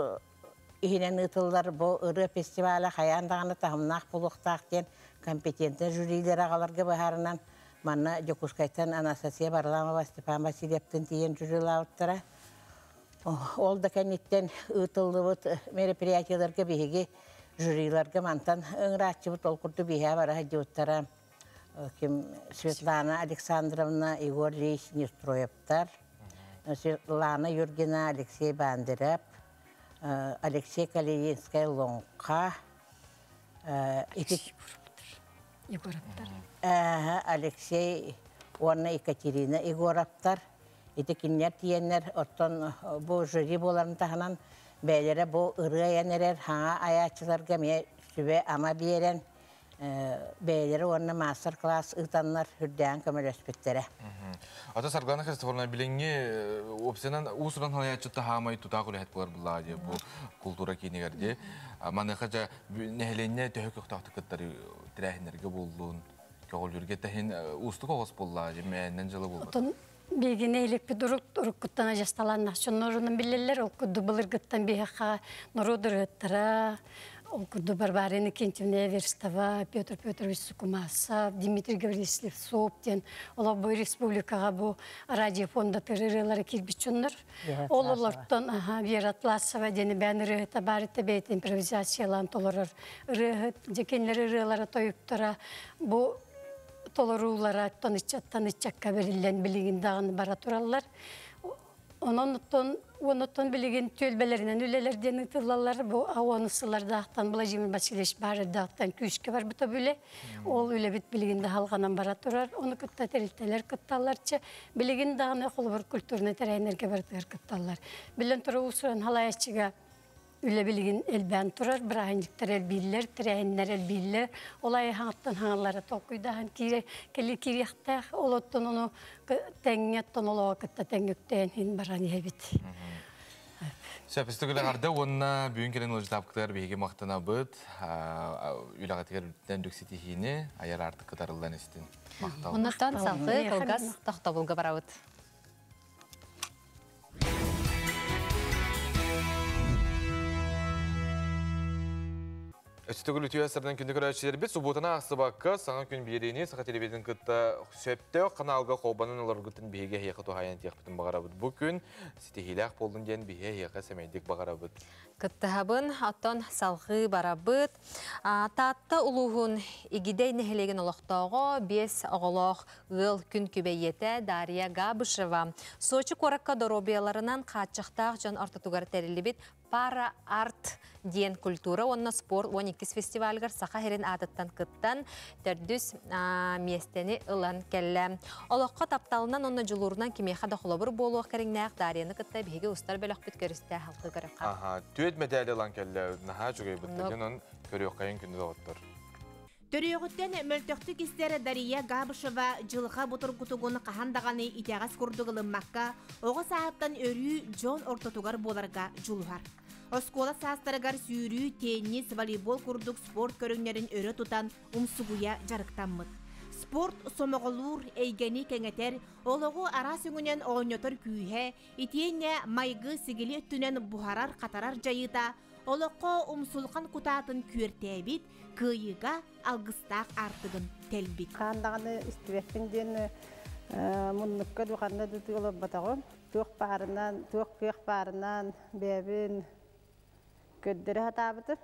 иһинэн ыытыллар бу ырыа фестиваля хайаан даҕаны таһымнаах буолуохтаах диэн компетентный жюрилэр аҕаларга быһаарынан манна Дьокуускайтан Анастасия Варламова, Степан Васильевтын тиийэн жюрилаабыттара. Ол да кэнниттэн ыытыллыбыт мероприятиеларга биһиги жюриларга мантан ыҥырааччыбыт ол курдук биһээ бара сылдьыбыттара ким Светлана Александровна, Егор Ильич Нестроевтар, Светлана Юргина, Алексей Бандеров, Алексей Калининскай Лоҥха, Егоровтар. Алексей уонна Екатерина Егоровтар. Ити кинилэр тиийэннэр, оттон бу жюри буоларын таһынан бэйэлэрэ бу ырыа айан эрэр хаҥа айааччыларга эмиэ сүбэ-ама биэрэн, бэйэлэрэ уонна мастер-класс ыытаннар үрдээн көмөлөспүттэрэ. Ата Саргылана Христофоровна билиҥҥи уопсайынан уус-уран салайааччыта хаамай тутаах үлэһит буолар буллаҕа дии бу култуура киинигэр дии. Маныаха дьэ нэһилиэнньэ төһө көхтөөхтүк кыттар тэрээһиннэргэ буоллун, көҕүлүүргэ тэһин уустук оҕус буоллаҕа дии мээннэн дьыла буолбат. Биһигини иликпит уруккуттан ажасталааннах дьоннорунан билэллэр. Ол курдук былыргыттан биһиэхэ норуот ырыаттара, ол курдук Варвара Иннокентьевна Эверстова, Петр Петрович Сукумасов, Дмитрий Гаврильевич Слепцов диэн олох бу республикаҕа бу радио фондатыр ырыалары киирбит дьоннор. Ол олортон Вера Атласова диэн бээн ырыаһыта баар этэ бэйэтин импровизациялаан толорор ырыаһыт. Дьэ кинилэр ырыалара, тойуктара бу толоруулара ыччаттан ыччакка бэриллэн билигин даҕаны бара тураллар. Онон оттон онуттан билигин түөлбэлэринэн үлэлэр диэн ыытыллаллар. Бу ауанысылардаахтан Владимир Васильевич баарыдаахтан күүскэ барбыта бүлэ. Ол үлэбит билигин да халҕанан бара турар. Ону кытта тэрилтэлэр кытталларчы. Билигин даҕаны холобур культурнай тэрээһиннэргэ барытыгар кытталлар. Билэн турар уусуран халаяччыга үлэ билигин элбээн турар, бырааһынньыктар элбииллэр, тэрээһиннэр элбииллэр. Ол айы хаҥаттан хаҥаллара толкуйдаһан киире кели киириэхтээх. Ол оттон ону тэҥҥэ оттон олоҕо кытта тэҥҥүктээн иһин баран иһэбит. Сөп, үлэҕэрдэ уонна бүгүн кэлэн ыалдьытаабыккытыгар биһиги махтанабыт. Үлэҕитигэр үрдүнэн дүк ситиһиини айар аартык кытарыллан истин. Махтал. Оннуттан салгыы кылгас тохтобулга барабыт. Өстөгүл үтүө сырдан күндү көрөөччүлэрбит субуотана ахсыбакка саҥа күн биэриини Саха телевизион кытта сөптөөх каналга холбонон олоргутун биһиги эһиэхэ туһаайан тиэхпитин баҕарабыт. Бу күн ситиһиилээх буоллун диэн биһи эһиэхэ сэмэйдик баҕарабыт. Кыттыһабын, оттон салҕыы барабыт. Таатта улууһун Игидэй нэһилиэгин олохтооҕо 5 оҕолоох ыал күн күбэйиэтэ Дарья Габышева Сочи куоракка доруобуйаларынан хааччахтаах дьон ортотугар тэриллибит Пара-арт диэн культура уонна спорт 12 фестивалыгар Саха сирин аатыттан кыттан төрдүс миэстэни ылан кэллэ. Олоххо тапталынан уонна дьулуурунан кимиэхэ да холобур буолуох кэриҥнээх Дарьяны кытта биһиги устар бөлөхпүт көрүстэ халқы көрөххө. Аха, түөт мэдээли ылан кэллэ. Наһаа үчүгэй бытта. Онон көрүөххэйин күндү доҕоттор. Төрүөҕүттэн мөлтөхтүк истэр Дария Габышева дьылҕа бутургутугун хаһан даҕаны итэҕэс курдук ылыммакка, оҕо сааһыттан өрүү дьон ортотугар буоларга дьулуһар. Оскуола саастарыгар сүүрүү, теннис, волейбол курдук спорт көрүҥнэрин өрө тутан умсугуйа дьарыктаммыт. Спорт сомоҕолуур, эйгэни кэҥэтэр, олоҕу араас өҥүнэн оонньотор күүһэ, итиэннэ майгы-сигили өттүнэн буһарар-хатарар дьайыыта олоххо умсулҕан кутаатын күөртээбит, кыайыыга алгыстаах аартыгын тэлбит. Хаан даҕаны истибэппин диэн муннукка духанна дутуу олорботоҕум. Туох баарынан, туох кыах баарынан бэйэбин көрдөрө сатаабытым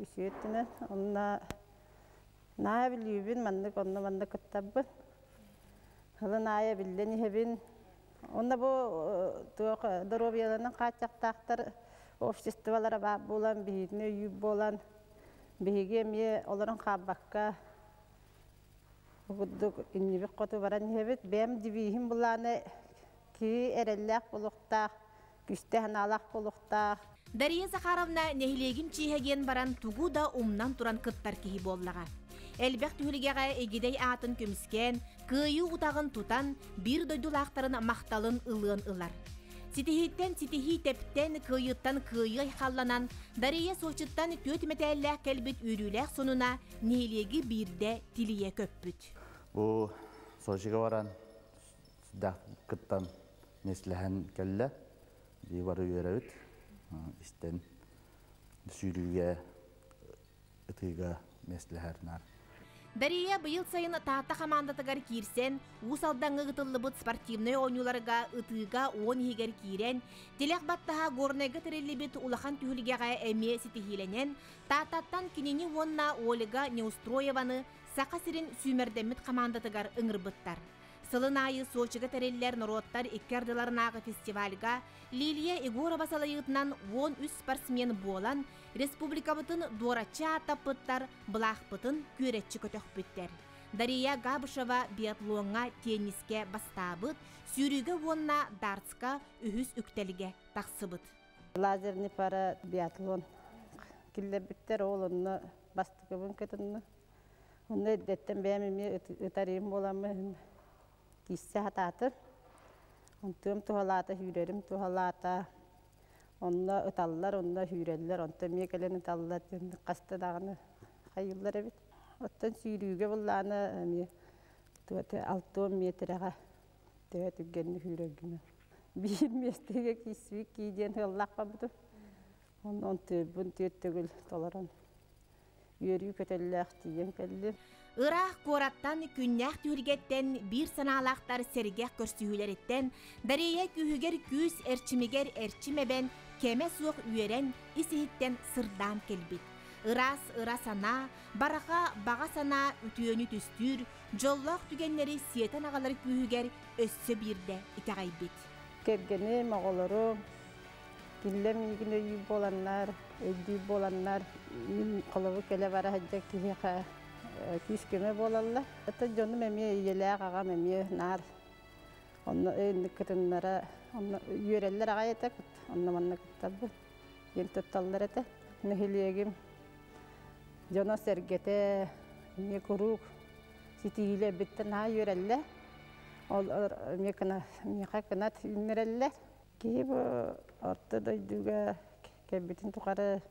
үсүө өттүнэн. Онно Наһаа билүүбүн, маннык онно-манна кыттарбын. Ылын аайы биллэн иһэбин. Онно бу туох доруобуйаларынан хааччахтаахтар обществолара баар буолан, биһигини өйүүр буолан, биһиги эмиэ олорон хаалбакка курдук иннибит хоту баран иһэбит. Бэйэм девиһим былааны киһи эрэллээх буолуохтаах, күүстээх санаалаах буолуохтаах. Дария Захаровна нэһилиэгин чиэһэ диэн баран тугу да умнан туран кыттар киһи буоллаҕа. Элбэх түһүлгэҕэ Игидэй аатын көмүскээн, кыайыы утаҕын тутан, биир дойдулаахтарын махталын ылыан ылар. Ситиһииттэн ситиһии тэптэн, кыайыыттан кыайыы айхалланан, Дария Сочиттан түөрт мэтээллээх кэлбит үөрүүлээх сонуна нэһилиэги биирдэ тилийэ көппүт. Бу Сочига баран кыттан миэстэлэһэн кэллэ. Дии бары үөрэбит. Истэн сүүрүүгэ, ытыыга миэстэлэһэр наар. Дария быйыл сайын Таатта хамаандатыгар киирсэн, Уус Алдаҥҥа ыытыллыбыт спортивнай оонньууларга ытыыга 10 иһигэр киирэн, тилэх баттаһа Горнайга тэриллибит улахан түһүлгэҕэ эмиэ ситиһиилэнэн, Тааттаттан кинини уонна Ольга Неустроеваны Саха сирин сүүмэрдэммит хамаандатыгар ыҥырбыттар. Сылын аайы Сочига тэриллэр норуоттар икки ардыларынааҕы фестивальга Лилия Егорова салайыытынан 13 спортсмен буолан, республикабытын дуораччы ааттаппыттар, былаахпытын күөрэччи көтөхпүттэр. Дария Габышева биатлоҥҥа, теннискэ бастаабыт, сүүрүүгэ уонна дартска үһүс үктэлгэ тахсыбыт. Лазерный пара биатлон киллэрбиттэр, ол онно бастакыбын кытынна. Онно эрдэттэн бэйэм эмиэ ытарыым буоламмын киирсэ сатаатым. Онтуом туһалаата, сүүрэрим туһалаата. Онно ыталлар, онно сүүрэллэр, онто эмиэ кэлэн ыталлар диэн хаста даҕаны хайыыллар эбит. Оттон сүүрүүгэ буллаана эмиэ 60 миэтэрэҕэ төһө түргэнник сүүрэргинэн. Биир миэстэгэ киирсибит кии диэн ыаллаах барбытым. Онон тыырбын түөрт төгүл толорон үөрүү көтөллөөх тиийэн кэллим. Ыраах куораттан, күннээх түһүлгэттэн биир санаалаахтар сэргэх көрсүһүүлэриттэн Дария күүһүгэр күүс, эрчимигэр эрчим эбэн, кэмэ суох үөрэн, ис-иһиттэн сырдаан кэлбит. Ыраас ыра санаа, бараха баҕа санаа үтүөнү түстүүр, дьоллоох түгэннэри сиэтэн аҕалар күүһүгэр өссө биирдэ итэҕэйбит. Кэргэним, оҕолорум Киллэ миигин өйүүр буоланнар, өйдүүр буоланнар, мин холобур кэлэ-бара сылдьар киһиэхэ күүс-көмө буолаллар. Оттон дьонум эмиэ ийэлээх аҕам эмиэ наар онно инник кытыннара, онно үөрэллэр аҕай этэ, онно манна кыттарбын диэн тутталлар этэ. Нэһилиэгим дьоно-сэргэтэ эмиэ куруук ситиһиилэрбиттэн наһаа үөрэллэр. Ол эмиэ миэхэ кынат үүннэрэллэр. Киһи бу орто дойдуга кэлбитин тухары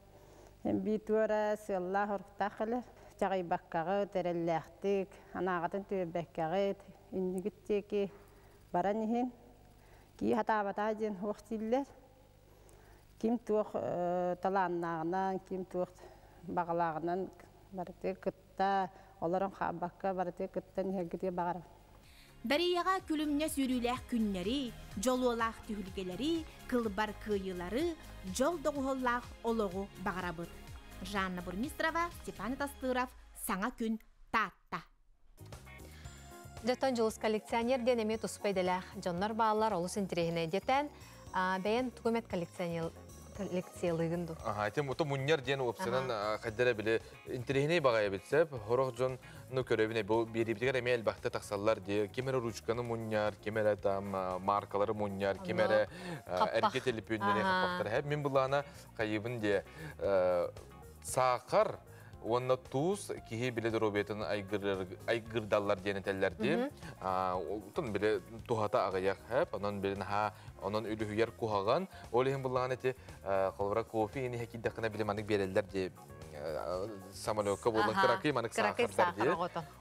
биир туора сыаллаах-соруктаах кэлэр. Чаҕыйбаккаҕыт, эрэллээхтик, анааҕытын түһэрбэккэҕит, иннигит диэки баран иһин. Киһи сатаабатаа диэн суох дииллэр. Ким туох талааннааҕынан, ким туох баҕалааҕынан барытыгар кытта, олорон хаалбакка барытыгар кыттан иһэргитигэр баҕарабын. Дарияҕа күлүмнэ сүүрүүлээх күннэри, дьолуолаах түһүлгэлэри, кылбар кыайыылары, дьол доҕуһуоллаах олоҕу баҕарабыт. Жанна Бурмистрова, Степан Тастыров, Саҥа күн, Таатта. Дьоттон Дьулус коллекционер диэн эмиэ туспа идэлээх дьоннор бааллар, олус интэриэһинэй диэтэн, бэйэн тугу эмэт коллекциялыыгын дуу? Аха, ити муто мунньар диэн уопсанан хайдара били интэриэһинэй баҕайы эбит сөп. Сорох дьон ну көрөбүн бу биэриибитигэр эмиэ элбэхтэ тахсаллар дии. Ким эрэ ручканы мунньар, ким эрэ там маркалары мунньар, ким эрэ эргэ телепүөннэри хаппахтар. Хэп мин былаана хайыбын дии саахар уонна туус киһи биле доруобуйатын айгырдаллар диэн этэллэр дии. Отон биле туһата аҕыйах хэп, онон биле наһаа онон үлүһүйэр куһаҕан. Ол иһин буллаҕан ити холобура кофе ини киирдэххинэ биле маннык биэрэллэр дии. самолетка болон кыракый манык саахардар дии.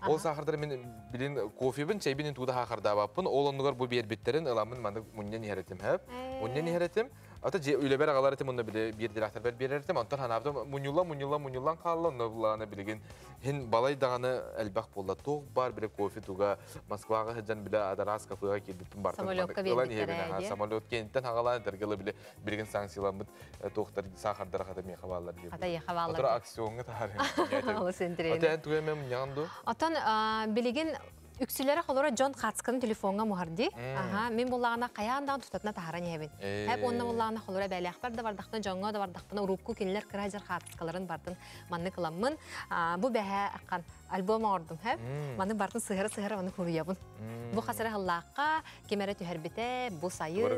Ол саахардар мен билин кофебин, чайбин тууда саахардаабаппын. Ол оннугар бу биэрбиттерин ыламын манык мунньан иһэретим хэп. Мунньан иһэретим. Ата же үлэбер агалар этим, онно биле бир директор берертим. Онтон ханаабдым муньулла муньулла муньуллан хаалла, онно булааны билигин хин балай даганы элбэх болла. Туох бар биле кофе туга Москвага хыджан биле адарас кафега кирбиппин бартын. Самолетка бербиттер. Самолет кенттен хагалаан тергеле биле билигин санкцияламмыт туохтар саахардара хата меха баалар дип. Хата еха баалар. Отура акционга тахар. Олус интирейни. Ата туга мен муньян Отон билигин үксүләре холора Джон Хацкын телефонга мухарди. Аха, мен буллагана каяндан тутатна тахара небин. Хәп онна буллагана холора бәләхбәр да бардактан Джонга да бардактан урукку кинлер кыражар хацкаларын бардын манны кыламмын. Бу бәһә аккан альбом ордум хәп. Маны бардын сыгыра сыгыра маны хуруябын. Бу хасара халлакка кемере түһәрбите бу сайы.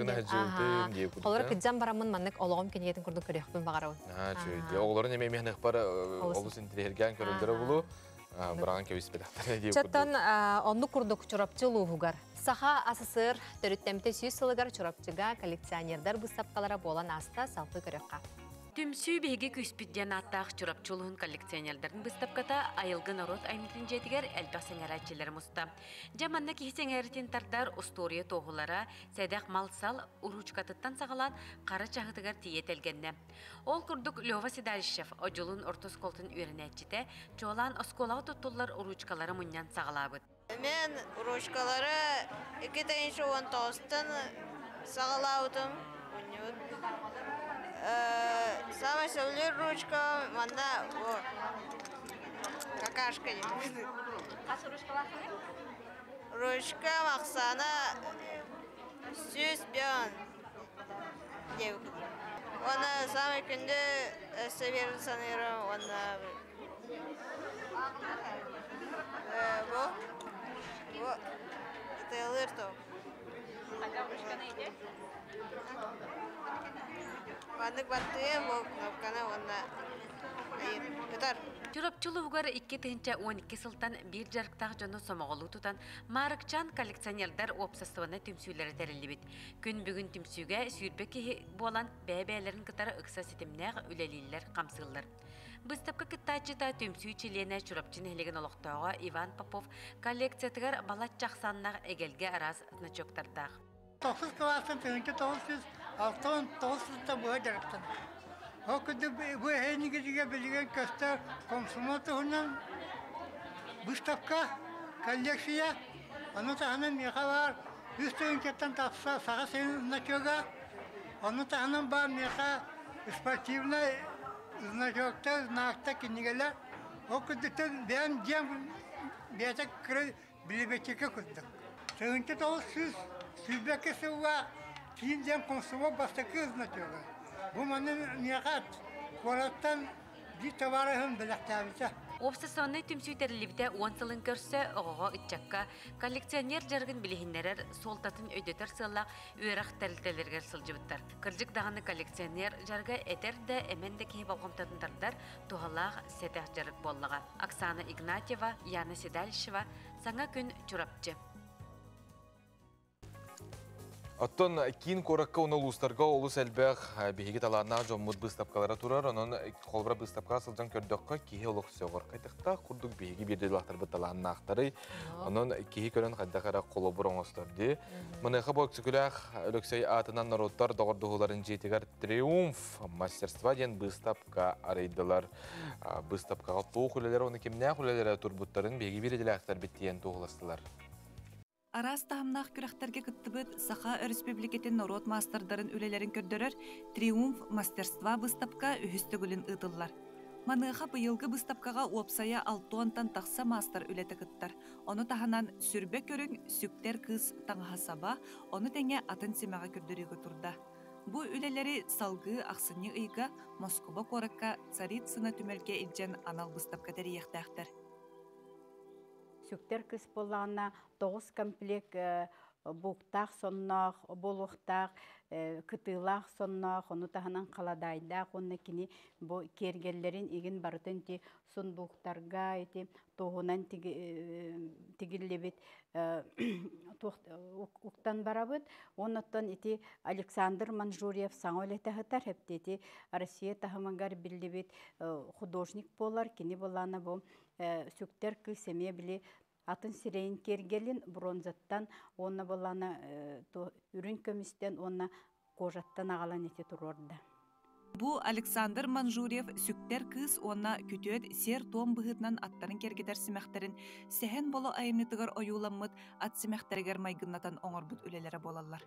Холора кыджан барамын маннык ологом кенегетин курдун көрөкпүн багарабын. А, чөйдө. Оглорун эме мехнек бар олус интирергән көрөлдөрө булу. Быраган кебис беләхтер. Чаттан онну курдук чурапчы луһугар. Саха АССР төрүттемте сүйүс сылыгар чурапчыга коллекционердар выставкалара болан аста салпы көрөкка. Түмсүү биһиги күспүт диэн ааттаах чурапчылуһун коллекционердарын выставката айылгы народ аймытын жетигер элбэх сеңэрээччилер муста. Жаманна киһи сеңээритин тардар устуоруйа туоһулара сэдэх мал-сал уручкатыттан саҕалаан хара чаһытыгар тиийэ тэлгэннэ. Ол курдук Лёва Седалищев одьулуун орто оскуолатын үөрэнээччитэ чуолаан оскуолаҕа туттуллар уручкалары мунньан саҕалаабыт. Мен ручкалары 2019-тан саҕалаабытым. Самый сөбүлүүр ручка манна какашка. Ручка мақсана сүүс бьон. Оны самый күндү өссө саныырым, оны бу бу ытыалыыр топ. Маннык баттыым бу кнопканы уонна ытар. Чурапчылуһугар 2012 сылтан биир дьарыктаах дьону сомоҕолуу тутан Маарыкчаан коллекционердар уопсастыбаннай түмсүүлэрэ тэриллибит. Күн бүгүн түмсүүгэ сүүрбэ киһи буолан бэйэ-бэйэлэрин кытары ыкса ситимнээх үлэлииллэр, хамсыыллар. Быыстапка кыттааччыта түмсүү чилиэнэ Чурапчы нэһилиэгин олохтооҕо Иван Попов коллекциятыгар балачча ахсааннаах эгэлгэ араас значоктардаах. 9 класстан 1969 сылта буһа дьарыктанар. Ол курдук бу эһээнигитигэ билигин көстөр комсомол туһунан выставка, коллекция, ону таһынан миэхэ баар үс тыһыынчаттан тахса саха сирин значога, ону таһынан баар миэхэ спортивнай значоктар, знактар, кинигэлэр. Ол курдуктан бэйэм дьиэм бэйэтэ кыра библиотека курдук. 1922 сылга киин диэн комсомол бастакы значога. Бу маны миэхэ куораттан биир табаарыһым бэлэхтээбитэ. Уопсастыбаннай түмсүү тэриллибитэ уон сылын көрсө оҕоҕо ыччакка коллекционер дьарыгын билиһиннэрэр, суолтатын өйдөтөр сыаллаах үөрэх тэрилтэлэригэр сылдьыбыттар. Кырдьык даҕаны коллекционер дьарыга эдэр да, эмэн да киһи болҕомтотун тардар туһалаах сэтэх дьарык буоллаҕа. Оксана Игнатьева, Яна Седалищева, Саҥа күн Чурапчы. Оттон киин куоракка уонна улуустарга олус элбэх биһиги талааннаах дьоммут быыстапкалара турар. Онон холобура быыстапкаҕа сылдьан көрдөххө киһи олох сөҕөр. Хайдахтаах курдук биһиги биирдиилээхтэрбит талааннаахтарый. Онон киһи көрөн хайдах эрэ холобур оҥостор дии. Маныаха бу Өксөкүлээх Өлөксөй аатынан норуоттар доҕордоһууларын дьиэтигэр «Триумф мастерства» диэн быыстапка арыйдылар. Быыстапкаҕа туох үлэлэрэ уонна кимнээх үлэлэрэ турбуттарын биһиги биирдиилээхтэрбит диэн туоһуластылар. Араас таһымнаах күрэхтэргэ кыттыбыт Саха Өрөспүүбүлүкэтин норуот маастардарын үлэлэрин көрдөрөр «Триумф мастерства» быыстапка үһүс төгүлүн ыытыллар. Маныаха быйылгы быыстапкаҕа уопсайа алтуонтан тахса маастар үлэтэ кыттар. Ону таһынан сүрбэ көрүҥ сүктэр кыыс таҥаһа саба, ону тэҥэ атын симэҕэ көрдөрүүгэ турда. Бу үлэлэри салгыы ахсынньы ыйга Москуба куоракка Царицына түмэлгэ илдьэн анал быыстапка тэрийиэхтээхтэр. Сүктэр кыс буоллаҕына тоҕус комплект Бууктаах сонноох, буолуохтаах, кытыылаах сонноох, ону таһынан халадаайдаах уонна кини бу киэргэллэрин игин барытын ити сундууктарга ити туоһунан тигиллибит уктан барабыт. Оннуттан ити Александр Манжурьев саҥа үлэтэ сытар, эптити Россия таһымыгар биллибит художник буолар. Кини булаана бу сүктэр кыыс эмиэ били атын сирэйин киэргэлин бронзаттан уонна булаана үрүн көмүстэн уонна кожаттан аҕалан ити туруорда. Бу Александр Манжурьев сүктэр кыыс уонна күтүөт сиэр-туом быһыытынан аттарын киэргэтэр симэхтэрин Сэһэн Боло айымньытыгар ойууламмыт ат симэхтэригэр майгыннатан оҥорбут үлэлэрэ буолаллар.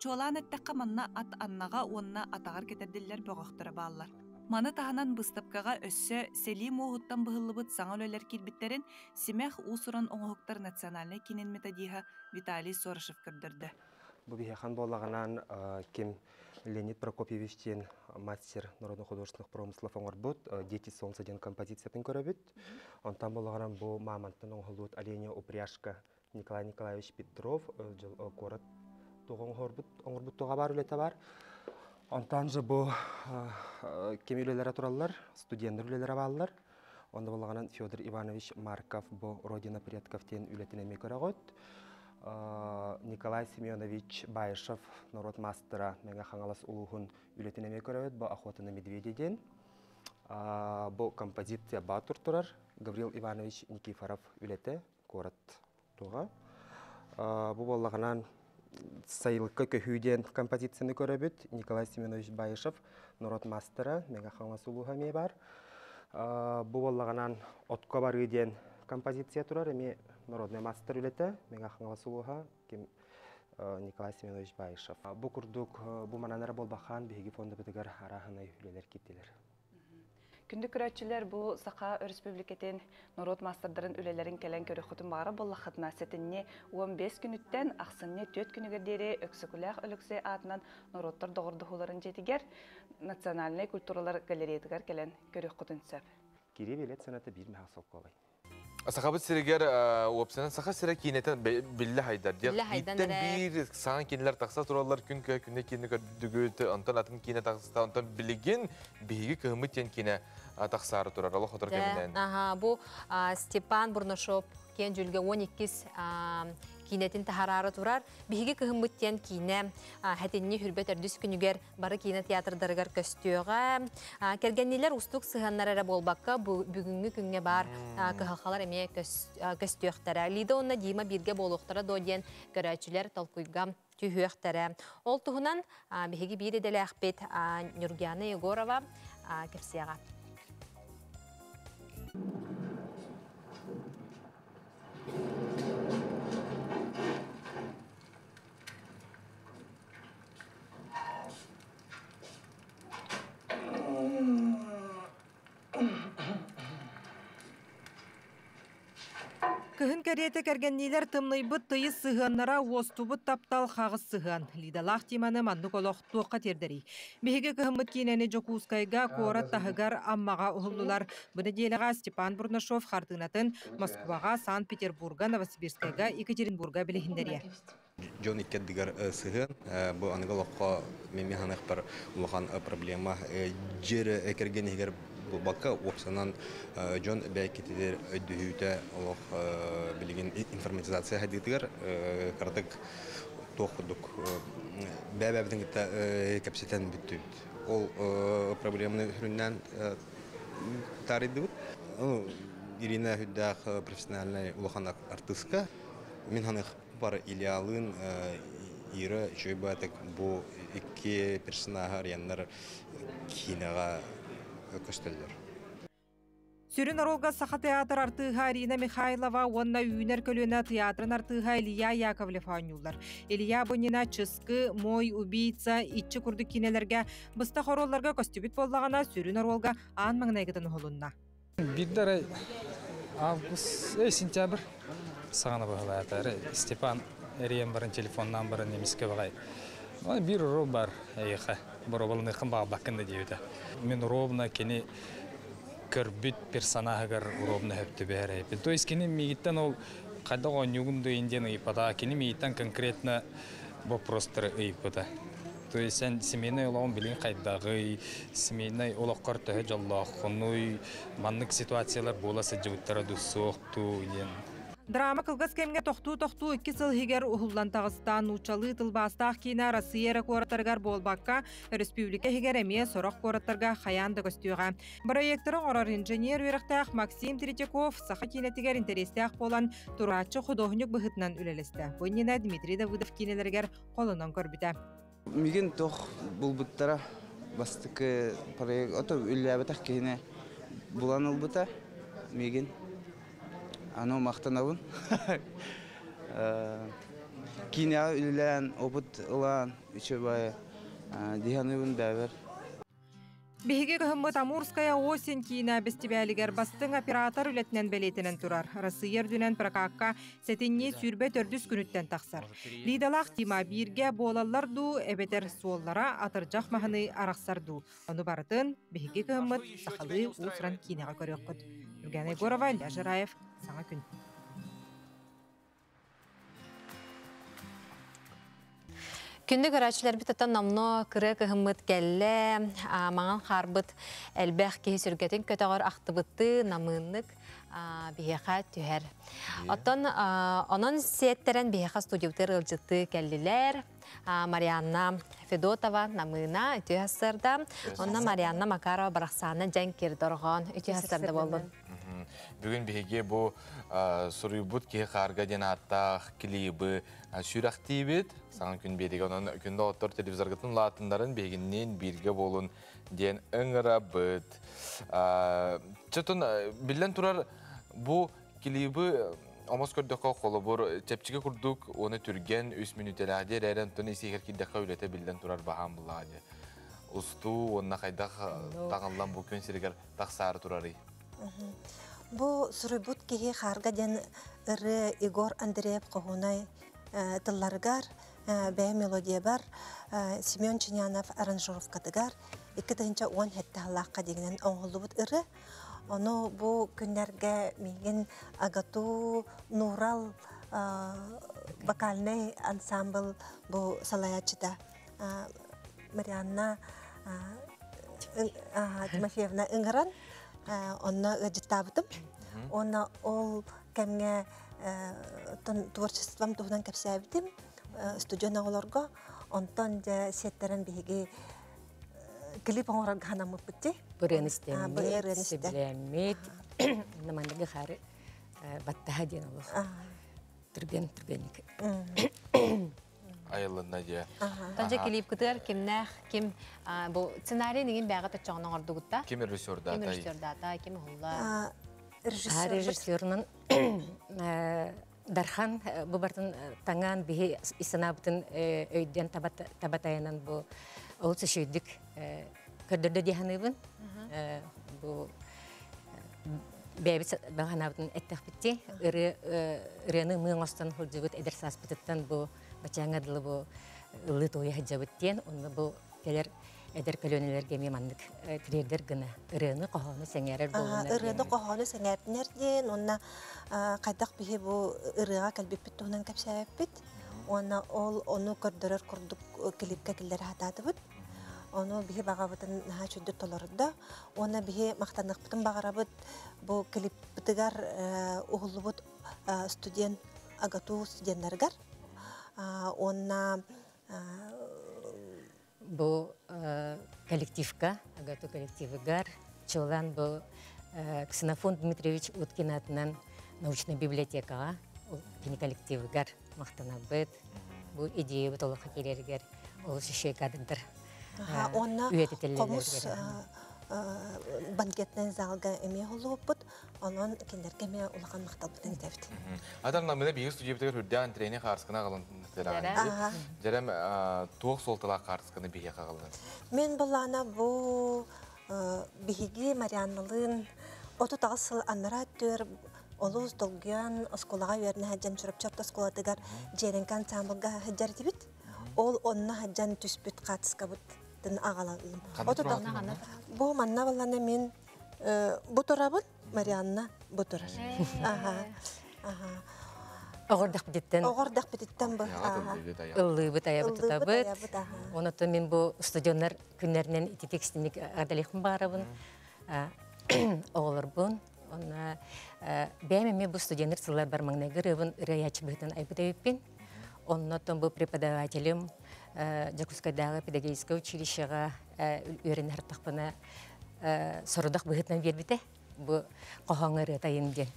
Чуолаан эттэххэ, манна ат аннаҕа уонна атаҕар кэтэрдиллэр бөҕөхтөрө бааллар. Маны таһынан быыстапкаҕа өссө сэлии муоһуттан быһыллыбыт саҥа үлэлэр киирбиттэрин Симэх уус-уран оҥоһуктар национальнай киинин методиһа Виталий Сорышев көрдөрдө. Бу биһиэхэн буоллаҕынан ким Леонид Прокопьевич диэн мастер народно художественных промыслов оҥорбут «Дети солнца» диэн композициятын көрөбүт. Онтон буоллаҕынан бу мамонттан оҥоһуллубут оленя упряжка Николай Николаевич Петров куорат туох оҥорбут оҥорбут туоҕа баар үлэтэ бар. Онтон же бу ким үлэлэрэ тураллар, студенттар үлэлэрэ бааллар. Онно буоллаҕынан Федор Иванович Марков бу «Родина предков» диэн үлэтин эмиэ көрөҕүт. Николай Семенович Баишев норуот маастара Мэҥэ Хаҥалас улууһун үлэтин эмиэ көрөбүт. Бу «Охота на медведя» диэн. Бу композиция Баатур турар Гаврил Иванович Никифоров үлэтэ куорат туга. Бу буоллаҕынан сайылыкка көһүү диэн композицияны көрөбүт. Николай Семенович Баишев норуот маастара Мэҥэ Хаҥалас улууһа эмиэ баар. Бу буоллаҕынан отко барыы диэн композиция турар эмиэ народный мастер үлэтэ Мэҥэ Хаҥалас улууһа ким Николай Семенович Баишев. Бу курдук бу манан эрэ буолбахаан биһиги фондабытыгар арааһынай үлэлэр киирдилэр. Күндү көрөөччүлэр, бу Саха Өрөспүүбүлүкэтин норуот маастардарын үлэлэрин кэлэн көрүөххүтүн баҕара буоллаххытына, сэтинньи 15 күнүттэн ахсынньы 4 күнүгэр диэри Өксөкүлээх Өлөксөй аатынан норуоттар доҕордоһууларын дьиэтигэр Национальнай культуралар галереятыгар кэлэн көрүөххүтүн сөп. Кири билет сыаната биир мэһэ солкуобай. Сахабыт сиригэр уопсайынан Саха сирэ киинэтин биллэ хайдар. Бииртэн биир саҥа киинэлэр тахса тураллар күн күнэ киинэ көрдүгүт, онтон атын киинэ тахса, онтон билигин биһиги кыһыммыт диэн киинэ тахсаары турар. Олох хотор кэминэн. Аха, бу Степан Бурнашов киэн дьүлгэ 12 киинэтин таһараары турар. Биһиги кыһыммыт диэн киинэ хэтинни хүрбэт өрдүс күнүгэр бары киинэ театрдарыгар көстүөҕэ. Кэргэннилэр устук сыһыаннар эрэ буолбакка, бүгүҥҥү күҥҥэ баар кыһалҕалар эмиэ көстүөхтэрэ. Лида уонна Дима бииргэ буолуохтара дуо диэн көрөөччүлэр толкуйга түһүөхтэрэ. Ол туһунан биһиги биир идэлээхпит Нюргиана Егорова кэпсиэҕэ. Кыһын кэриэтэ кэргэнниилэр тымныйбыт тыйыс сыһыаннара уостубут таптал хаҕыс сыһыан. Лидалаах Тиманы маннык олох туохха тиэрдэрий? Биһиги кыһыммыт киинэни Дьокуускайга куорат таһыгар Аммаҕа уһуллулар. Бу нэдиэлэҕэ Степан Бурнашов хартыынатын Москваҕа, Санкт-Петербурга, Новосибирскайга, Екатеринбурга билиһиннэриэ. Дьон икки ардыгар сыһыан бу аныгы олоххо мен ханыахпар улахан проблема дьиэ кэргэн иһигэр буолбакка уопсанан дьон бэйкитигэр өйдөһүүтэ олох билигин информатизация хайдыытыгар кыратык туох курдук бэйэ-бэйэбитин кытта кэпсэтэн бүттүбүт. Ол проблеманы сүрүннээн таарыйдыбыт. Ирина үрдээх профессиональнай улахан артыыска мин ханых бар Ильялыын Ира үчүгэй баатык бу икки персонаһы арыйаннар киинэҕэ көстөллөр. Сүрүн оруолга Саха театр артыыһа Арина Михайлова уонна Үүнэр көлүөнэ театрын артыыһа Илья Яковлев оонньууллар. Илья Бунина Чыскы, Мой убийца, Иччи курдук киинэлэргэ быстах оруолларга көстүбүт буоллаҕына, сүрүн оруолга аан маҥнайгытын уһулунна. Биирдэ арай август, сентябрь саҕана быһалаата. Степан эрийэн баран телефоннаан баран эмискэ баҕай биир оруол бар эйиэхэ боруобаланыаххын баҕарбаккын да диэбитэ. Мин ровно кини көрбүт персонажыгар ровно хөп түбэһэр эбиппин. То есть кини миигиттэн ол Хайдах оонньуугун дуу диэн ыйыппата. Кини миигиттэн конкретно вопростары ыйыппыта. То есть сен семейный олоҕун билин хайдаҕый, семейный олоххор төһө дьоллооххунуй, маннык ситуациялар буола сылдьыбыттара дуу суох дуу диэн. Драма кылгас кэмҥэ тохтуу-тохтуу 2 сыл иһигэр уһуллан таҕыста. Нууччалыы тылбаастаах киинэ Россия эрэ куораттарыгар буолбакка, өрөспүүбүлүкэ иһигэр эмиэ сорох куораттарга хайаан да көстүөҕэ. Бырайыактары оҥорор инженер үөрэхтээх Максим Третьяков саха киинэтигэр интэриэстээх буолан, турааччы худуоһунньук быһыытынан үлэлэстэ. Бу иннинэ Дмитрий Давыдов киинэлэригэр холонон көрбүтэ. Мигин туох булбуттара бастакы проект ото үллээбэтэх киһини булан ылбыта мигин аны махтанабын киинэҕэ үлэлээн опыт ылан үчүгэй дии саныыбын бэйэбэр. Биһиги кыһыммыт Амурская осень киинэ бэстибээлигэр бастыҥ оператор үлэтинэн бэлиэтэнэн турар. Россия үрдүнэн прокакка сэтинньи 24 күнүттэн тахсар. Лидалаах Тима бииргэ буолаллар дуу, эбэтэр суоллара атырдьах маһыныы арахсар дуу. Ону барытын биһиги кыһыммыт сахалыы уус-уран киинэҕэ көрүөххүт. Юргена Егорова, Илья Жираев, Саҥа күн. Күндү көрөөччүлэрбит оттон номнуо кырыа кыһыммыт кэллэ, маҥан хаарбыт элбэх киһи сүргэтин көтөҕөр ахтыбыттыы намыыннык биһиэхэ түһэр. Оттон онон сиэттэрэн биһиэхэ студиябытыгар ыалдьыттыы кэллилэр. Марианна Федотова Намыына үтүө сарсыарда. Онно Марианна Макарова Барахсаана дьэҥкир дорҕоон үтүө сарсыарда буоллун. Бүгүн биһиги бу суруйбут киһи хаарга диэн ааттаах клибы сүрэхтиибит. Саҥа күн биэригэ онон күндү оттор телевизоргытын улаатыннарын биһигинниин бииргэ буолун диэн ыҥырабыт. Чөтун биллэн турар бу клибы омос көрдөххө холобур чэпчэки курдук уонна түргэн 3 мүнүүтэлээх диэр эрэн онтон исиһигэр киирдэххэ үлэтэ биллэн турар баһаам буллаҕа дии. Устуу уонна хайдах таҥыллан бу күн сиригэр тахсаары турарый? Бу суруйбут киһи хаарга диэн ырыа Егор Андреев хоһуунай тылларыгар, бэйэ мелодиябар Семен Чинянов аранжировкатыгар 2017 сыллаахха дигинэн оҥоһуллубут ырыа. Ону бу күннэргэ миигин АГАТУ Нурал вокальнай ансамбл бу салайааччыта Марианна Тимофеевна ыҥыран онно ыалдьыттаабытым. Уонна ол кэмҥэ творчеством туһунан кэпсээбитим студент оҕолорго. Онтон дьэ сиэттэрэн биһиги клип оҥорорго санаммыппыт дии. Бырыан истэммит, сөбүлээммит, наманныгы хаары баттаһа диэн олох. Түргэн түргэнник. Айыллынна дьэ. Тонжа клипкытыгар кимнээх ким бу сценарий нигин бэҕэ точчоҕун оҥордугутта? Ким режиссердаата? Ким режиссердаата, ким уһулла? Режиссерунан Дархан бу бартын таҥаан биһи санаабытын өйдөөн табатайынан бу олус үчүгүйдүк көрдөрдө дии саныыбын. Бу бэйэбит баҕанаабытын эттэхпитти ырыаны ымыы оҥостон сылдьыбыт эдэр сааспытыттан бу бачааҥҥа дылы бу ыллыы туойа сылдьабыт диэн онно бу кэлэр эдэр көлүөнэлэргэ эмиэ маннык тириэрдэр гына ырыаны хоһоону сэҥээрэр буоллунар. Ырыаны хоһоону сэҥээрдинэр диэн уонна хайдах биһи бу ырыаҕа кэлбиппит туһунан кэпсээбиппит уонна ол ону көрдөрөр курдук клипкэ киллэрэ сатаатыбыт. Ону биһи баҕабытын наһаа үчүгдүк толордо. Уонна биһи махтаныахпытын баҕарабыт бу клиппытыгар уһуллубут студент АГАТУ студеннарыгар уонна бу коллективка, АГАТУ коллективыгар, чуолаан бу Ксенофонт Дмитриевич Уткин аатынан научнай библиотекаҕа кини коллективыгар махтанабыт. Бу идеябыт олоххо киирэригэр олус үчүгэй кадрдар Уонна хомус банкетнай залга эмиэ холлубуппут. Онон кинилэргэ эмиэ улахан махталбытын этэбит. Атар намына биир студиябытыгар үрдээн трени хаарысканы аҕалан Дьэрэм туох суолталаах хаарысканы биһиэхэ аҕаллын? Мен буллаана бу биһиги Марианналыын 38 сыл аннараа өттүгэр олус долгуйан оскуолаҕа үөрэнэ сылдьан Чурапчы орто оскуолатыгар Дьиэрэҥкэ ансамблга сылдьар этибит. Ол онно сылдьан түспүт хаартыскабытын аҕалалым. Бу манна баллана мен бу турабын, Марианна бу турар. Аха. Аха. Оҕордах бититтен. Оҕордах бититтен бу. Ыллыыбыт аябыт тутабыт. Онотон мин бу студионнар күннэринэн ити текстиник адалихым баарабын. Оҕолорбун. Онна бэйэм эмиэ бу студеннар сыллар бар маҥнайгы ырыабын ырыаяччы быһыытынан айбыт эбиппин. Оннотон бу преподавателим Дьокуускайдааҕы педагогическай училищеҕа үөрэнэ сырыттахпына сорудах быһыытынан биэрбитэ. Бу хоһооҥҥо ырыатайын диэн.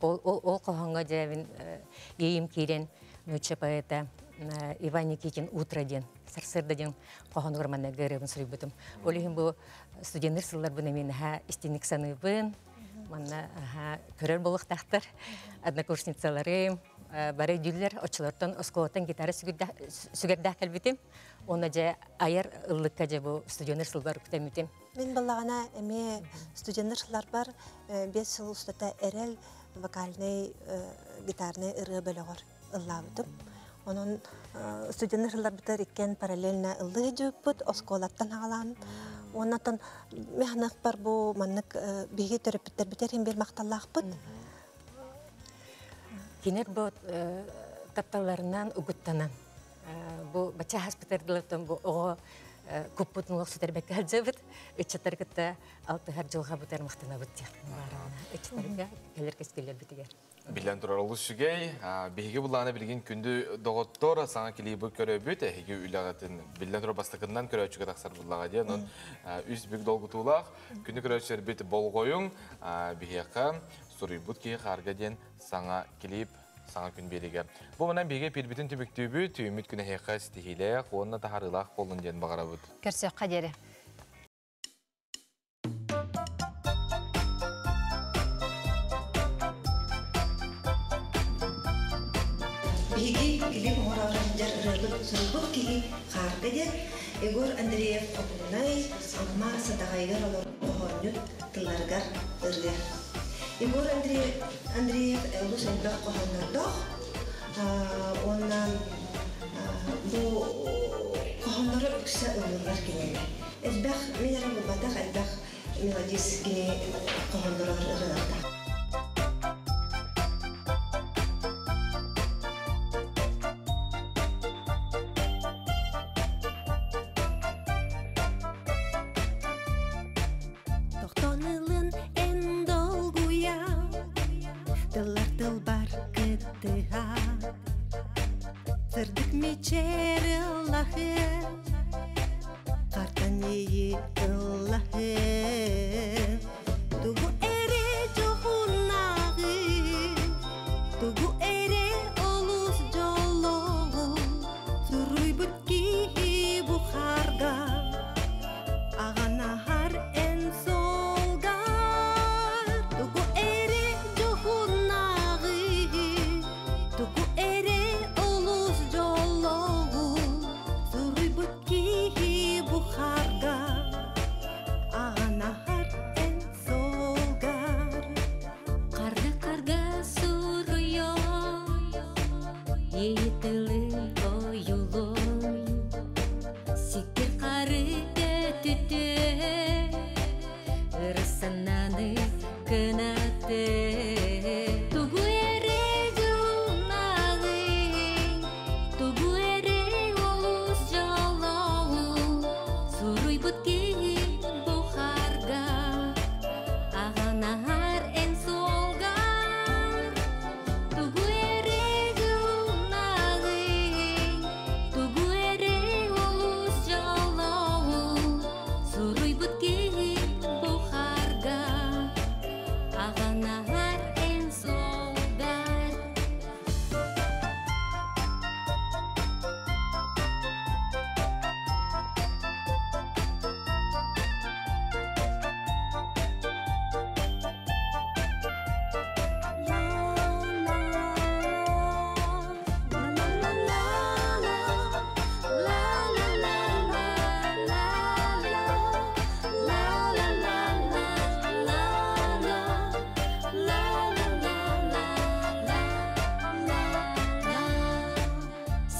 Ол хоһооҥҥо дьэ иэйим киирэн нуучча поэта Иван Никитин «Утро» диэн сарсыарда диэн хоһоонугар манныгы ырыабын суруйбутум. Ол иһин бу студеннар сылларбын эмиэ наһаа истиҥник саныыбын. Манна көрөр буолуохтаахтар однокурсницаларым бары өйдүүллэр. Оччолортон оскуолаттан гитара сүгэрдээх кэлбитим. Уонна дьэ айар ыллыкка дьэ бу студеннар сылбар үктэммитим. Мин баллаҕана эмиэ студеннар сылларбар 5 сыл устата Эрэл вокальнай гитарнай ырыа бөлөҕөр ыллаабытым. Онон студеннар сылларбытыгар иккиэн параллельно ыллыы сылдьыбыппыт, оскуолаттан аҕалаан. Уоннатан механахпар бу маннык биһиги төрөппүттэрбитэр иһин бир махталлаахпыт. Кинер бу тапталларынан угуттанан бу бача хаспытардылартан бу оҕо куппутун олох сүтэрбэккэ сылдьабыт. Ыччаттар кытта алтыһар дьылҕа бутар махтанабыт диэх ыччаттарга кэлэр кэскиллэрбитигэр. Биллэн турар олус үчүгэй. Биһиги булааны билигин күндү доҕоттор саҥа клибы көрөбүт. Эһиги үлэҕитин биллэн турар бастакыннан көрөөччүгэ тахсар буллаҕа диэн. Онон үс бүк долгутуулаах күнү көрөөччүлэрбит болҕойуҥ. Биһиэхэ суруйбут киһи хаарга диэн саҥа клип саҥа күн биэригэ. Бу манан биһиги эпиирбитин түмүктүүбүт. Түүммүт күн эһиэхэ ситиһиилээх уонна таһаарыылаах буоллун диэн баҕарабыт. Көрсүөххэ диэри. Биһиги клип оҥороору сылдьар ырыабыт суруйбут киһи хаарга диэн Егор Андреев Хопунай Амма Сатаҕайыгар олорор хоһоонньут тылларыгар ырыа. Егор Андреев олус элбэх хоһооннордоох уонна бу хоһоонноро үксэ ыллылар кинини. Элбэх мин эрэ булбатах элбэх мелодист кини хоһоонноро ырыалардаах. Тохтон ылын эн долгуйа, тыллар тылбар кыттыһа. Сырдык мичээр ыллаһы, хартан ийи ыллаһы. Тугу эрэ дьоһуннааҕы, тугу эрэ олус дьоллооҕу, суруйбут киһи бу харга, аҕанаһар эн суолгар. Тугу эрэ дьоһуннааҕы, тугу эрэ олус дьоллооҕу, суруйбут киһи бу харга, аҕанаһар эн суолгар. Карга карга суруйо, ийи тылы ойулуй, сиккир қары көтүтө, ырысаннаны кынаты. Тугу эрэ дьолунааҕы, тугу эрэ олус дьоллооҕу, суруйбут киһи бу харга, аҕанаһар эн суолгар. Тугу эрэ дьолунааҕы, тугу эрэ олус дьоллооҕу, суруйбут киһи бу харга, аҕанаһар эн суолгар.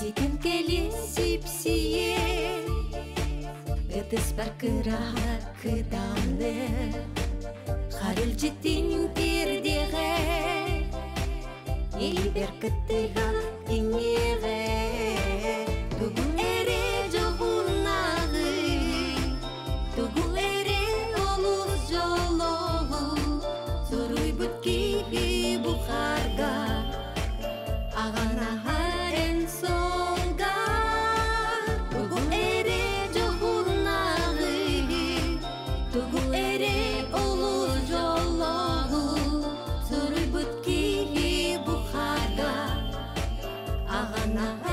Ситим кэлин сипсие, ытыспар кыраха кыдамны, харылжытын тирдеҕэ, Илбер кыттыган иңеге Тугу эре жогунагы Тугу эре олус жологу Суруйбут кихи бухарга Аганахарен солга Тугу эре жогунагы Тугу эре олус жологу Суруйбут кихи бухарга Аганахарен.